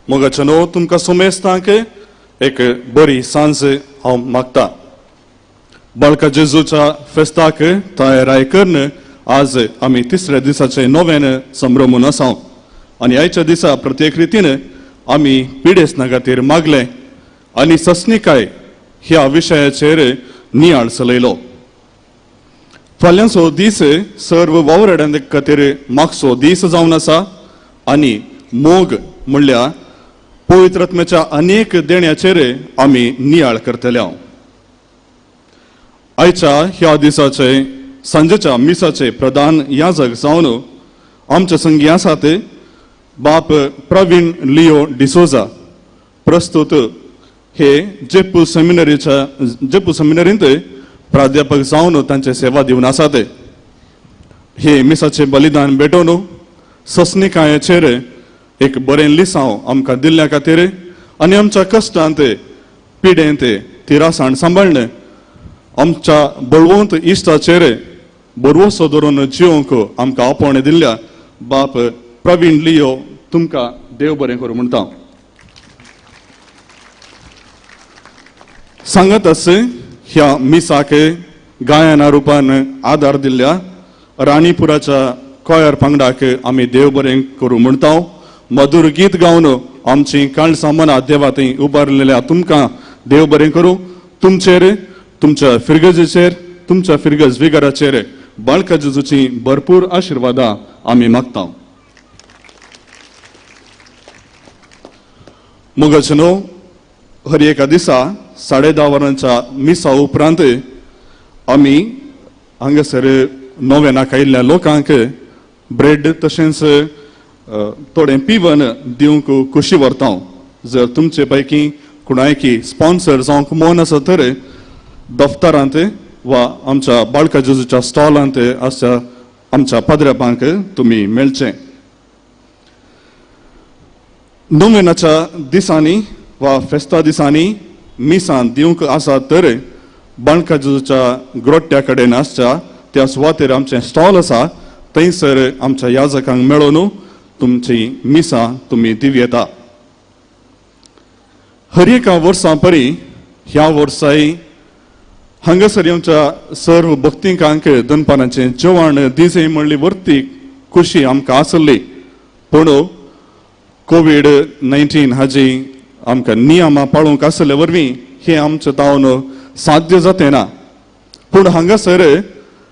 मोगाचे न्हू तुमकां सुमेस्तांक एक बरी सांज हांव मागता. बाळका जेजूच्या फेस्ताक तयाराय करून आज आमी तिसऱ्या दिसाचे नव्यान संभ्रमून आसा आनी आयच्या दिसा प्रत्येक रितीन आमी पिडेस्ना खातीर मागले आनी सस्निकाय ह्या विशयाचेर नियाळ चलयलो. फाल्यांचो दीस सर्व वावराड्यां खातीर मागचो दीस जावन आसा आनी मोग म्हणल्यार पवित्र आत्म्याच्या अनेक देण्याचेर आमी नियाळ करतले. आयच्या ह्या दिसाचे सांजेच्या मिसाचे प्रधान याजक जावन आमचे संगी आसात बाप प्रवीण लिओ डिसोजा. प्रस्तुत हे जेपू सेमिनरींत प्राध्यापक जावन तांचे सेवा दिवन आसात. हे मिसाचे बलिदान भेटोवन सस्निकायेचेर एक बरें लिसांव आमकां दिल्ल्या खातीर आनी आमच्या कश्टांत पिडेंत तिरासाण सांबाळ्ळें आमच्या बळवंत इश्टाचेर बरवसो धरून जिवंक आमकां आपोवणें दिल्ल्या बाप प्रवीण लियो तुमकां देव बरें करूं म्हणटा. सांगत आस ह्या मिसाक गायना रुपान आदार दिल्ल्या राणीपुराच्या कोयर पंगडाक आमी देव बरें करूं म्हणटा. मधुर गीत गावन आमची काळसां मनां देवा थंय उबारलेल्या तुमकां देव बरें करूं. तुमचेर तुमच्या फिरगजेचेर तुमच्या फिरगज विगाराचेर बाळका जेजूची भरपूर आशिर्वादां आमी मागता. मोगाचे न्हू हर एका दिसा 10:30 वरांच्या मिसा उपरांत आमी हांगासर नव्यानाक आयिल्ल्या लोकांक ब्रेड तशेंच थोडें पिवन दिवंक खोशी व्हरता. जर तुमचे पैकी कोणायकी स्पॉन्सर जावंक मन आसा तर दफ्तरांत वा आमच्या बाळका जेजूच्या स्टॉलांत आसच्या आमच्या पाद्र्यापांक तुमी मेळचे. नोवेनाच्या दिसांनी वा फेस्ता दिसांनी मिसां दिवंक आसा तर बाळका जेजूच्या ग्रोट्ट्या कडेन आसच्या त्या सुवातेर आमचें स्टॉल आसा थंयसर आमच्या याजकांक मेळोवन तुमची मिसां तुमी दिवं येता. हर एका वर्सां परी ह्या वर्साय हांगासर आमच्या सर्व भक्तिकांक दनपारांचें जेवण दिसय म्हणली वर्ती खुशी आमकां आसली पूण कोवीड-19 हाजी आमकां नियमां पाळूंक आसले वरवीं हें आमचें तावन साध्य जातें ना. पूण हांगासर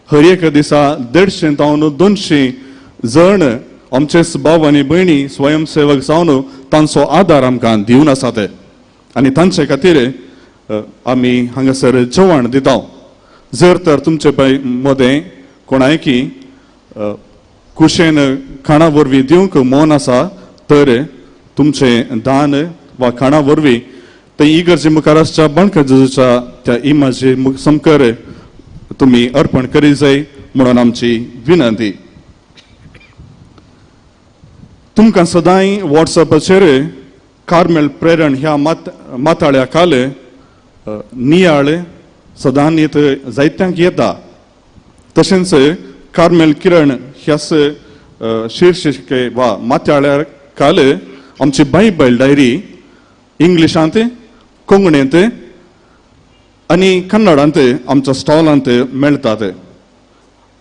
हर एका दिसा 150 तावन 200 जण आमचेच भाव आनी भयणी स्वयंसेवक जावन तांचो आदार आमकां दिवन आसात आनी तांचे खातीर आमी हांगासर जेवण दिता. जर तर तुमचे मदें कोणायकी कुशेन खाणा वरवीं दिवंक मन आसा तर तुमचें दान वा खाणा वरवीं ते इगर्जे मुखार आसच्या बाणका जेजूच्या त्या इमाजे समकर तुमी अर्पण करी जाय म्हणून आमची विनंती. तुमकां सदांय वॉट्सएपाचेर कार्मेल प्रेरण ह्या माथाळ्या खाल नियाळ सदां येत जायत्यांक येता. तशेंच कार्मेल किरण ह्याच शीर्षिके वा माथाळ्या खाल आमची बायबल डायरी इंग्लिशांत कोंकणींत आनी कन्नडांत आमच्या स्टॉलांत मेळटात.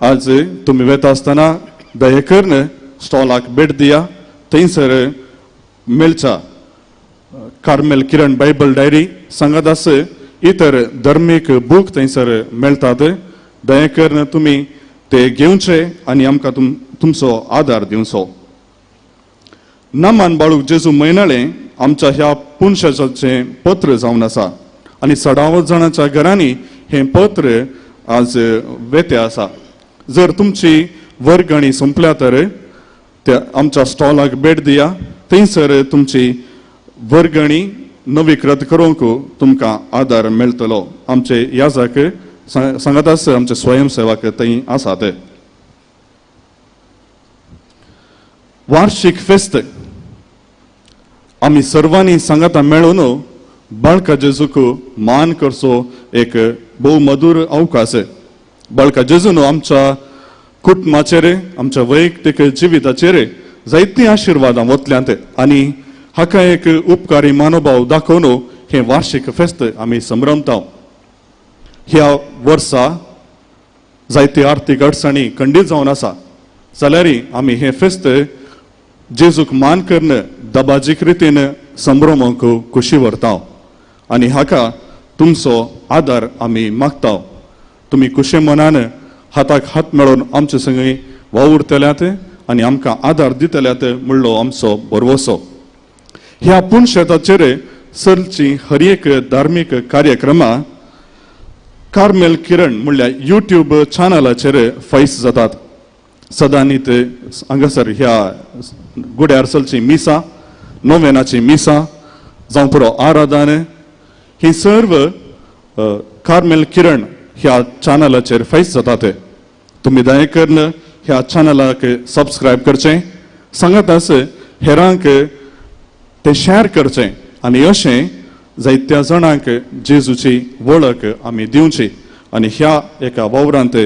आज तुमी वेता आसतना दया करून स्टॉलाक भेट दिया थंयसर मेळच्या कार्मेल किरण बायबल डायरी सांगत आस इतर धर्मीक बूक थंयसर मेळटात. दया करून तुमी ते घेवचे आनी आमकां तुमचो आदार दिवचो. नमान बाळूक जेजू म्हयनाळें आमच्या ह्या पुनशाचें पत्र जावन आसा आनी चडावत जाणांच्या घरांनी हें पत्र आज वेते आसा. जर तुमची वर्गणी सोंपल्या तर त्या आमच्या स्टॉलाक भेट दिया, थंयसर तुमची वर्गणी नवीकृत करूंक तुमकां आदार मेळटलो. आमचे याजक सांगत आसा, आमचे स्वयंसेवक थंय आसात. वार्षिक फेस्त आमी सर्वांनी सांगाता मेळून बाळका जेजूक मान करचो एक भोव मधुर अवकाश. बाळका जेजून आमच्या कुटुंबाचेर, आमच्या वैयक्तीक जिविताचेर जायतीं आशिर्वादां वतल्यांत आनी हाका एक उपकारी मानोभाव दाखोवन हें वार्षिक फेस्त आमी संभ्रमता. ह्या वर्सा जायती आर्थीक अडचणी खंडीत जावन आसा, जाल्यार आमी हें फेस्त जेजूक मान करून दबाजीक रितीन संभ्रमूंक खुशी व्हरता आनी हाका तुमचो आदार आमी मागता. तुमी खुशे मनान हाताक हात मेळोवन आमचे संगी वावुरतल्यात आनी आमकां आदार दितल्यात म्हणलो आमचो भरवसो. ह्या पुनशेताचेर चलची हर एक धार्मीक कार्यक्रमां कार्मेल किरण म्हणल्यार यूट्यूब चॅनलाचेर फायस जातात. सदांनीत हांगासर ह्या गुड्यार चलची मिसां, नोवेनाची मिसां जावं पुरो आराधन ही सर्व कार्मेल किरण ह्या चॅनलाचेर फायस जातात. तुमी दया करून ह्या चॅनलाक सबस्क्रायब करचें, सांगात आस हेरांक ते शेअर करचें आनी अशें जायत्या जाणांक जेजूची वळख आमी दिवची आनी ह्या एका वावरांत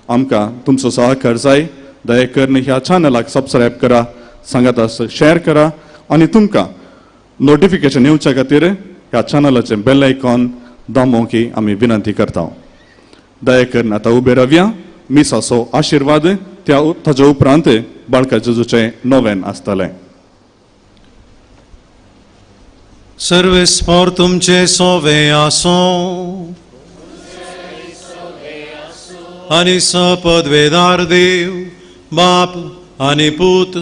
आमकां तुमचो सहकार जाय. दया करून ह्या चॅनलाक सबस्क्रायब करा, सांगात आस शेअर करा आनी तुमकां नोटिफिकेशन येवच्या खातीर ह्या चॅनलाचें बेल आयकॉन दामोवंक आमी विनंती करता. दया करून आतां उबे रावया, मिसाचो आशिर्वाद त्या ताच्या उपरांत बाळका जेजूचें नोवेन आसतलें. सर्वेस्पोर तुमचे सोवे आसो आनी सपदवेदार देव बाप आनी पूत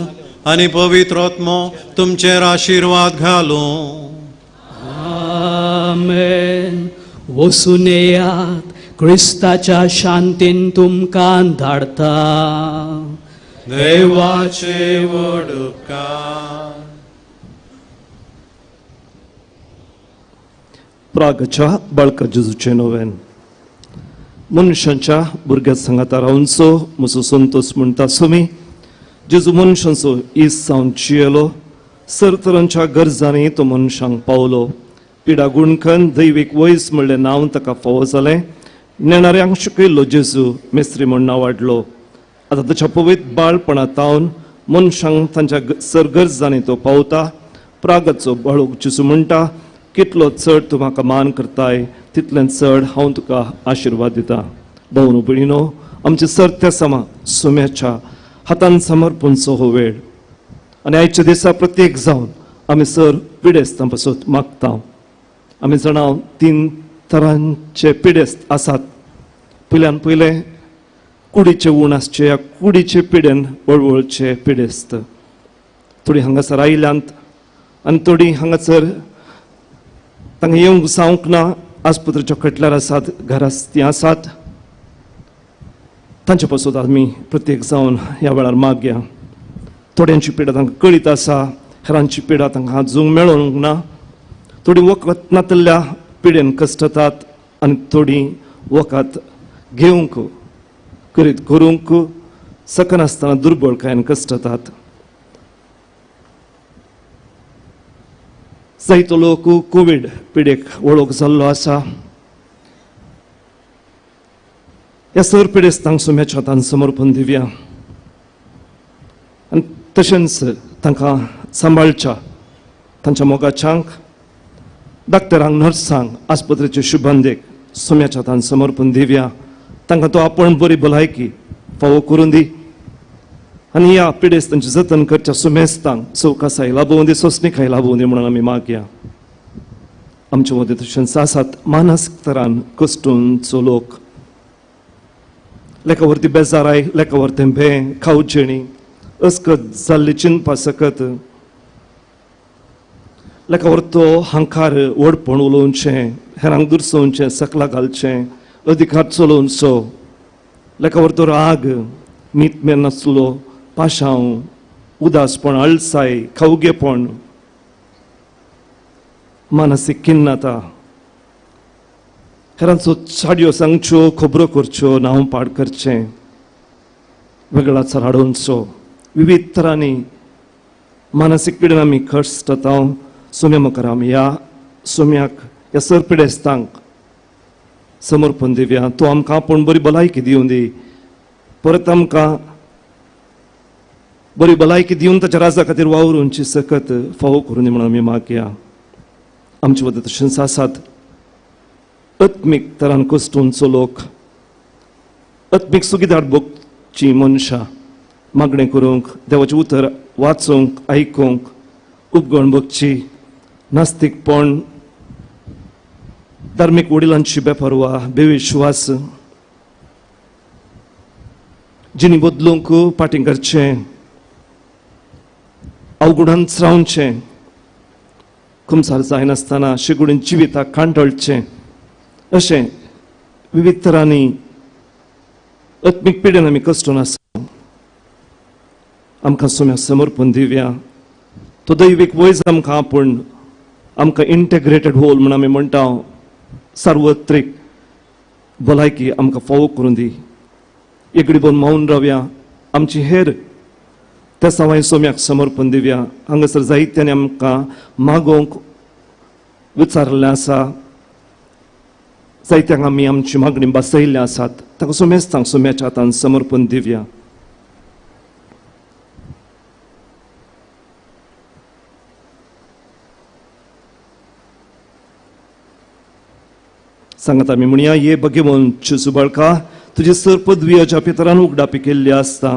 आनी पवित्र आत्मो तुमचेर आशिर्वाद घालूं. आमेन. वसून येयात, क्रिस्ताच्या शांतीन तुमकां धाडता. देवाचे व्हड उपकार. प्रागच्या बाळका जेजूचें नोवेन. मनशांच्या भुरग्या सांगाता रावनचो म्हजो संतोष म्हणटा सुमी जेजू मनशांचो इस जावन जियेलो, सरतरांच्या गरजांनी तो मनशांक पावलो. पिडा गुणखन दैवीक वयस म्हणलें नांव ताका फावो जालें. नेणाऱ्यांक शिकयल्लो जेजू मेस्त्री म्हूण नांव वाडलो. आतां ताच्या पवित्र बाळपणा तावन मनशांक तांच्या सरगरजांनी तो पावता. प्रागाचो बाळूक जेजू म्हणटा, कितलो चड तूं म्हाका मान करताय तितलें चड हांव तुका आशिर्वाद दिता. भावनो भयणीनो, आमचे सरत्या समा सुम्याच्या हातान समर्पणचो हो वेळ आनी आयच्या दिसा प्रत्येक जावन आमी सर पिडेस्तां पासत मागता. आमी जाणा तीन तरांचे पिडेस्त आसात. पयल्यान पयलें कुडीचे ऊण आसचे, ह्या कुडीचे पिडेन वळवळचे पिडेस्त थोडीं हांगासर आयल्यांत आनी थोडीं हांगासर तांकां येवंक जावंक ना, आस्पत्रेच्या खटल्यार आसात, घरा तीं आसात. तांचे पासत आमी प्रत्येक जावन ह्या वेळार मागया. थोड्यांची पिडा तांकां कळीत आसा, हेरांची पिडा तांकां आजूंक मेळोंक ना. थोडीं वखद नातल्या पिडेन कश्टतात आनी थोडीं वखद घेवंक करीत करूंक शकनासतना दुर्बळकायेन कश्टतात. जायतो लोक कोवीड पिडेक वळख जाल्लो आसा. ह्या सर पिडेस्तांक सुम्याच्या हातान समर्पण दिवया आनी तशेंच तांकां सांबाळच्या तांच्या मोगाच्यांक, डाक्टरांक, नर्सांक, आस्पत्रेचे शुभांदेक सुम्याच्या हातान समर्पण दिवया. तांकां तो आपण बरी भलायकी फावो करून दी आनी ह्या पिडेस्तांचें जतन करच्या सुमेस्तांक सवकासाय लाभोवं दी, सोंसणीकाय लाभोवं दी म्हणून आमी मागया. आमचे मदीं तशेंच आसात मानसीक तरान कश्टूंचो लोक, लेखा वरती बेजाराय, लेखा वरतें भें, खावचेणी, अस्कत जाल्ली चिंतपा सकत, लेखा वरतो हांकार व्हडपण उलोवचें, हेरांक दुरसोवचें, सकला घालचें, अधिकार चलोवचो, लेखावर तो राग, मीत नासलो, पाशांव, उदासपण, अळसाय, खावगेपण, मानसीक खिन्नता, हेरांचो चाडयो सांगच्यो, खबरो करच्यो, नांव पाड करचें, वेगळाचार हाडोवचो, विविध तरांनी मानसीक पिडेन आमी कश्टता. सोम्या मुखार आमी ह्या सोम्याक, ह्या सर पिडेस्तांक समर्पण दिवया. तो आमकां आपूण बरी भलायकी दिवन दी, परत आमकां बरी भलायकी दिवन ताच्या राजा खातीर वावरूंची सकत फावो करून दी म्हणून आमी मागया. आमचे मदीं तशेंच आसात आत्मीक तरान कश्टूंचो लोक, आत्मीक सुगीदार भोगची मनशां, मागणें करूंक, देवाचें उतर वाचूंक, आयकूंक उपगण भोगची, नास्तिकपण, धार्मीक वडिलांची बेपरवा, बेविश्वास, जिणी बदलूंक पाटीं करचें, अवगुणांत रावचें, कुमसार जायनासतना शिगुडीन जिविताक कांडळचें, अशें विविध तरांनी आत्मीक पिडेन आमी कश्टून आसा. आमकां सोम्या समर्पण दिवया. तो दैवीक वैज आमकां आपूण आमकां इंटेग्रेटेड होल म्हूण आमी म्हणटा, सार्वत्रीक भलायकी आमकां फावो करून दी. एगडी बोन मावन रावया, आमची हेर त्या सवाय सोम्याक समर्पण दिवया. हांगासर जायत्यानी आमकां मागोवंक विचारलें आसा, जायत्यांक आमी आमची मागणी बसयल्ली आसात, ताका सोमेस्तांक सोम्याच्या हातान समर्पण दिवया. सांगात आमी म्हणया, ये भगेवन जेजू बाळका, तुजी सर पदवी पितरान उगडापी केल्ली आसता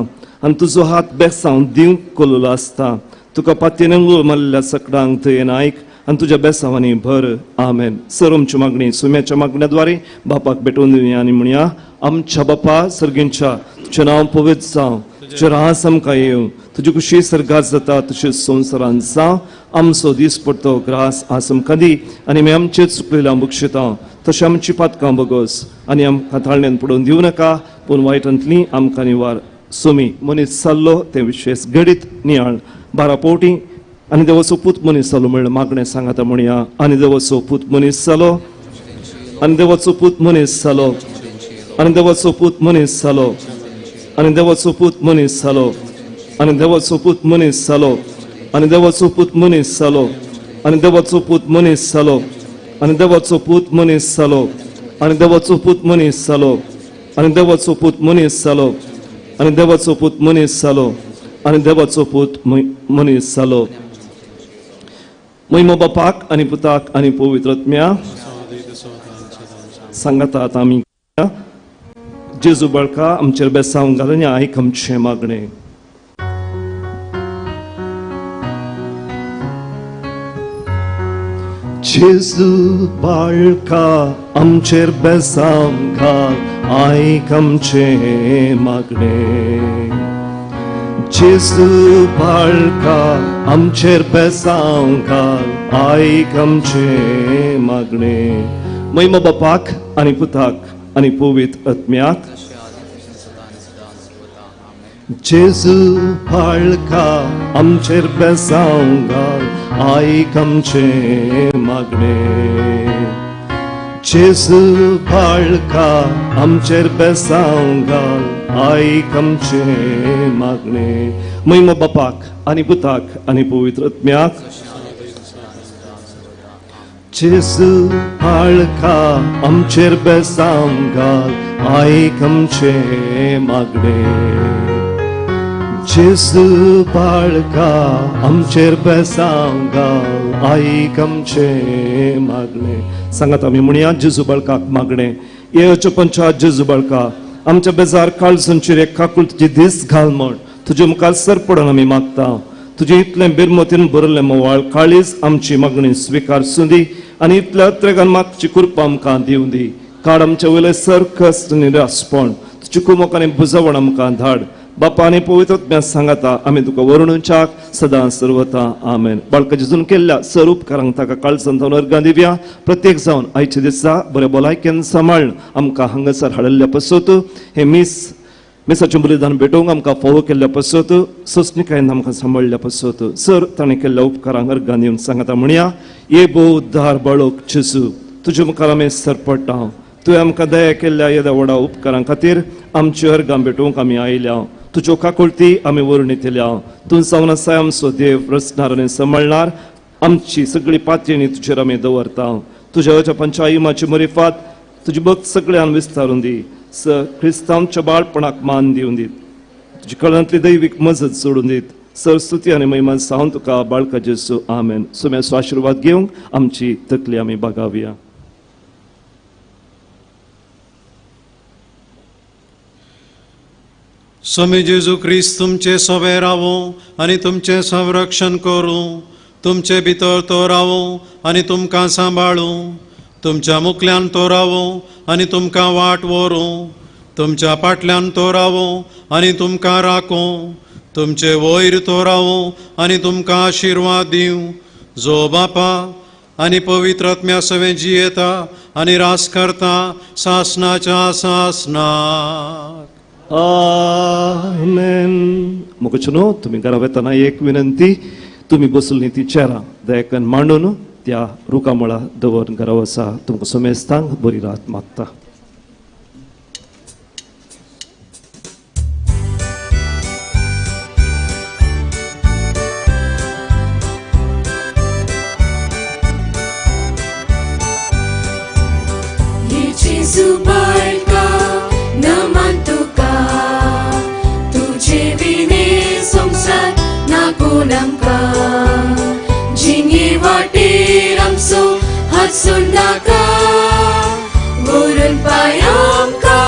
आनी तुजो हात बेसांव दिवंक कोल्लो आसता. तुका पातयेन उलो मारल्या सकडांक दयेन आयक आनी तुज्या बेसांवांनी भर. आमेन. सर आमची मागणी सुम्याच्या मागण्याद्वारे बापाक भेटोवन दिवया आनी म्हणया, आमच्या बापा सर्गींच्या, तुजें नांव पवित्र जावं, तुजें रास आमकां येवं, तुजी खुशी सर्गात जाता तशेंच संवसारांत जावं. आमचो दीस पडतो ग्रास आज आमकां दी आनी आमी आमचे चुकलेल्या बक्षिता तशें आमची पातकां बगस आनी आमकां ताळण्यान पडोवन दिवं नाका, पूण वायटांतली आमकां निवार. सोमी मनीस जाल्लो तें विशेश घडीत नियाळ 12 पवटी आनी देवाचो पूत मनीस जालो म्हणलें मागणें सांगाता म्हणया. आनी देवाचो पूत मनीस जालो, आनी देवाचो पूत मनीस जालो, आनी देवाचो पूत मनीस जालो, आनी देवाचो पूत मनीस जालो, आनी देवाचो पूत मनीस जालो, आनी देवाचो पूत मनीस जालो, आनी देवाचो पूत मनीस जालो, आनी देवाचो पूत मनीस जालो, आनी देवाचो पूत मनीस जालो, आनी देवाचो पूत मनीस जालो, आनी देवाचो पूत मनीस जालो, आनी देवाचो पूत मनीस जालो. महिमा बापाक आनी पुताक आनी पवित्र आत्म्या सांगातात आमी. जेजू बाळका आमचेर बेसांव घालून आयक आमचें मागणें. जेजू बाळका आमचेर बेसांव घाल आयक आमचें मागणें. जेजू बाळका आमचेर बेसांव घाल आयक आमचें मागणें. महिमा बापाक आनी पुताक आनी पवित्र आत्म्याक. जेजू बाळका आमचेर बेसांव घाल आयक आमचें मागणें. जेजू बाळका आमचेर बेसांव घाल आयक आमचें मागणें. महिमा बापाक आनी पुताक आनी पवित्र आत्म्याक. जेजू बाळका आमचेर बेसांव घाल आयक आमचें मागणें. जेजू बाळका आमचेर बेसांव घाल आयक आमचें मागणें. सांगात आमी म्हणया जेजू बाळकाक मागणें. येवचे पंचा जेजू बाळका आमच्या बेजार काळजांचेर एक काकूळ तुजी दीस घाल म्हण तुजे मुखार सर पडून आमी मागता. तुजें इतलें बेरमतीन भरलें मोवाळ काळीज आमची मागणी स्विकार सुंदी आनी इतल्या अत्रेगान मागची कृपा आमकां दिवं दी. काड आमच्या वयलें सर कश्ट निरासपण, तुजी कुमक आनी बुजवण आमकां धाड. बापा आनी पवित्र आत्म्या सांगाता आमी तुका वर्णुच्याक सदां सर्वता आमेन. बाळका जेजून केल्ल्या सर उपकारांक ताका काळजान जावन अर्गां दिवया. प्रत्येक जावन आयच्या दिसा बऱ्या भलायकेन सांबाळून आमकां हांगासर हाडिल्ल्या पासत हे मीस मिसाचें बलिदान भेटोवंक आमकां फावो केल्ल्या पासत सोंसणिकायेन आमकां सांबाळिल्ल्या पासत सर ताणें केल्ल्या उपकारांक अर्गां दिवन सांगाता म्हणया. ये भोव उद्धार बाळक जेजू तुजे मुखार आमी सरपडटा. तुवें आमकां दया केल्ल्या येद्या व्हडा उपकारां खातीर आमची अर्गां भेटोवंक आमी आयल्या. तुज्यो काकुळटी आमी वर्णितल्या. तूं जावन आसाय आमचो देव रचणार आनी सांबाळणार. आमची सगळी पातयेणी तुजेर आमी दवरता. तुज्या अजापांच्या आयुमाची मरिफात तुजी भक्त सगळ्यान विस्तारून दी. स क्रिस्तांवच्या बाळपणाक मान दिवन दीत. तुजी कळांतली दैवीक मजत सोडून दीत. सरस्तुती आनी महिमा सावन तुका बाळका जेजू आमेन. सुम्याचो आशिर्वाद घेवंक आमची तकली आमी बागावया. स्वामी जेजू क्रिस्त तुमचे सोबे रावूं आनी तुमचें संरक्षण करूं. तुमचे भितर तो रावूं आनी तुमकां सांबाळूं. तुमच्या मुखल्यान तो रावूं आनी तुमकां वाट व्हरूं. तुमच्या फाटल्यान तो रावूं आनी तुमकां राखूं. तुमचे वयर तो रावूं आनी तुमकां आशिर्वाद दिवं. जो बापा आनी पवित्र आत्म्या सवें जियेता आनी रास करता सासनाच्या सासनाक आमेन. मोगचनो तुमी घरा वेतना एक विनंती, तुमी बसली ती चेरां दयाकन मांडून त्या रुखामुळा दवर घरा वसा. तुमकां समेस्तांक बरी रात मागता. Sunaka, Murun payamka,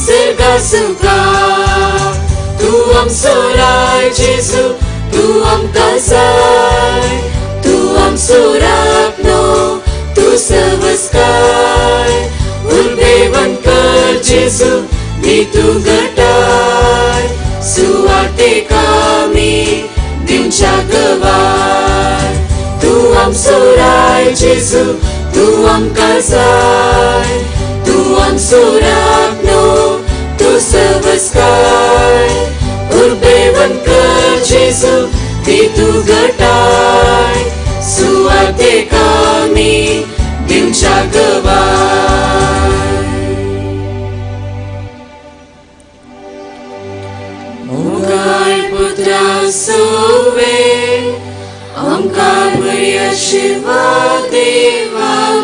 Sirga suka. Tuam surai Jesu, tuam kasai, tuam suratno, tu savaskai. Urbevan kar Jesu, ditu gatai, suarte kami, diuncha gawai. Tuam surai Jesu, tuam kasai, tuam suratno, tu savaskai. Urbevan kar Jesu, ditu gatai, suarte kami, diuncha gawai. Ogai putra suve, Amkar bari आशीर्वाद देवा.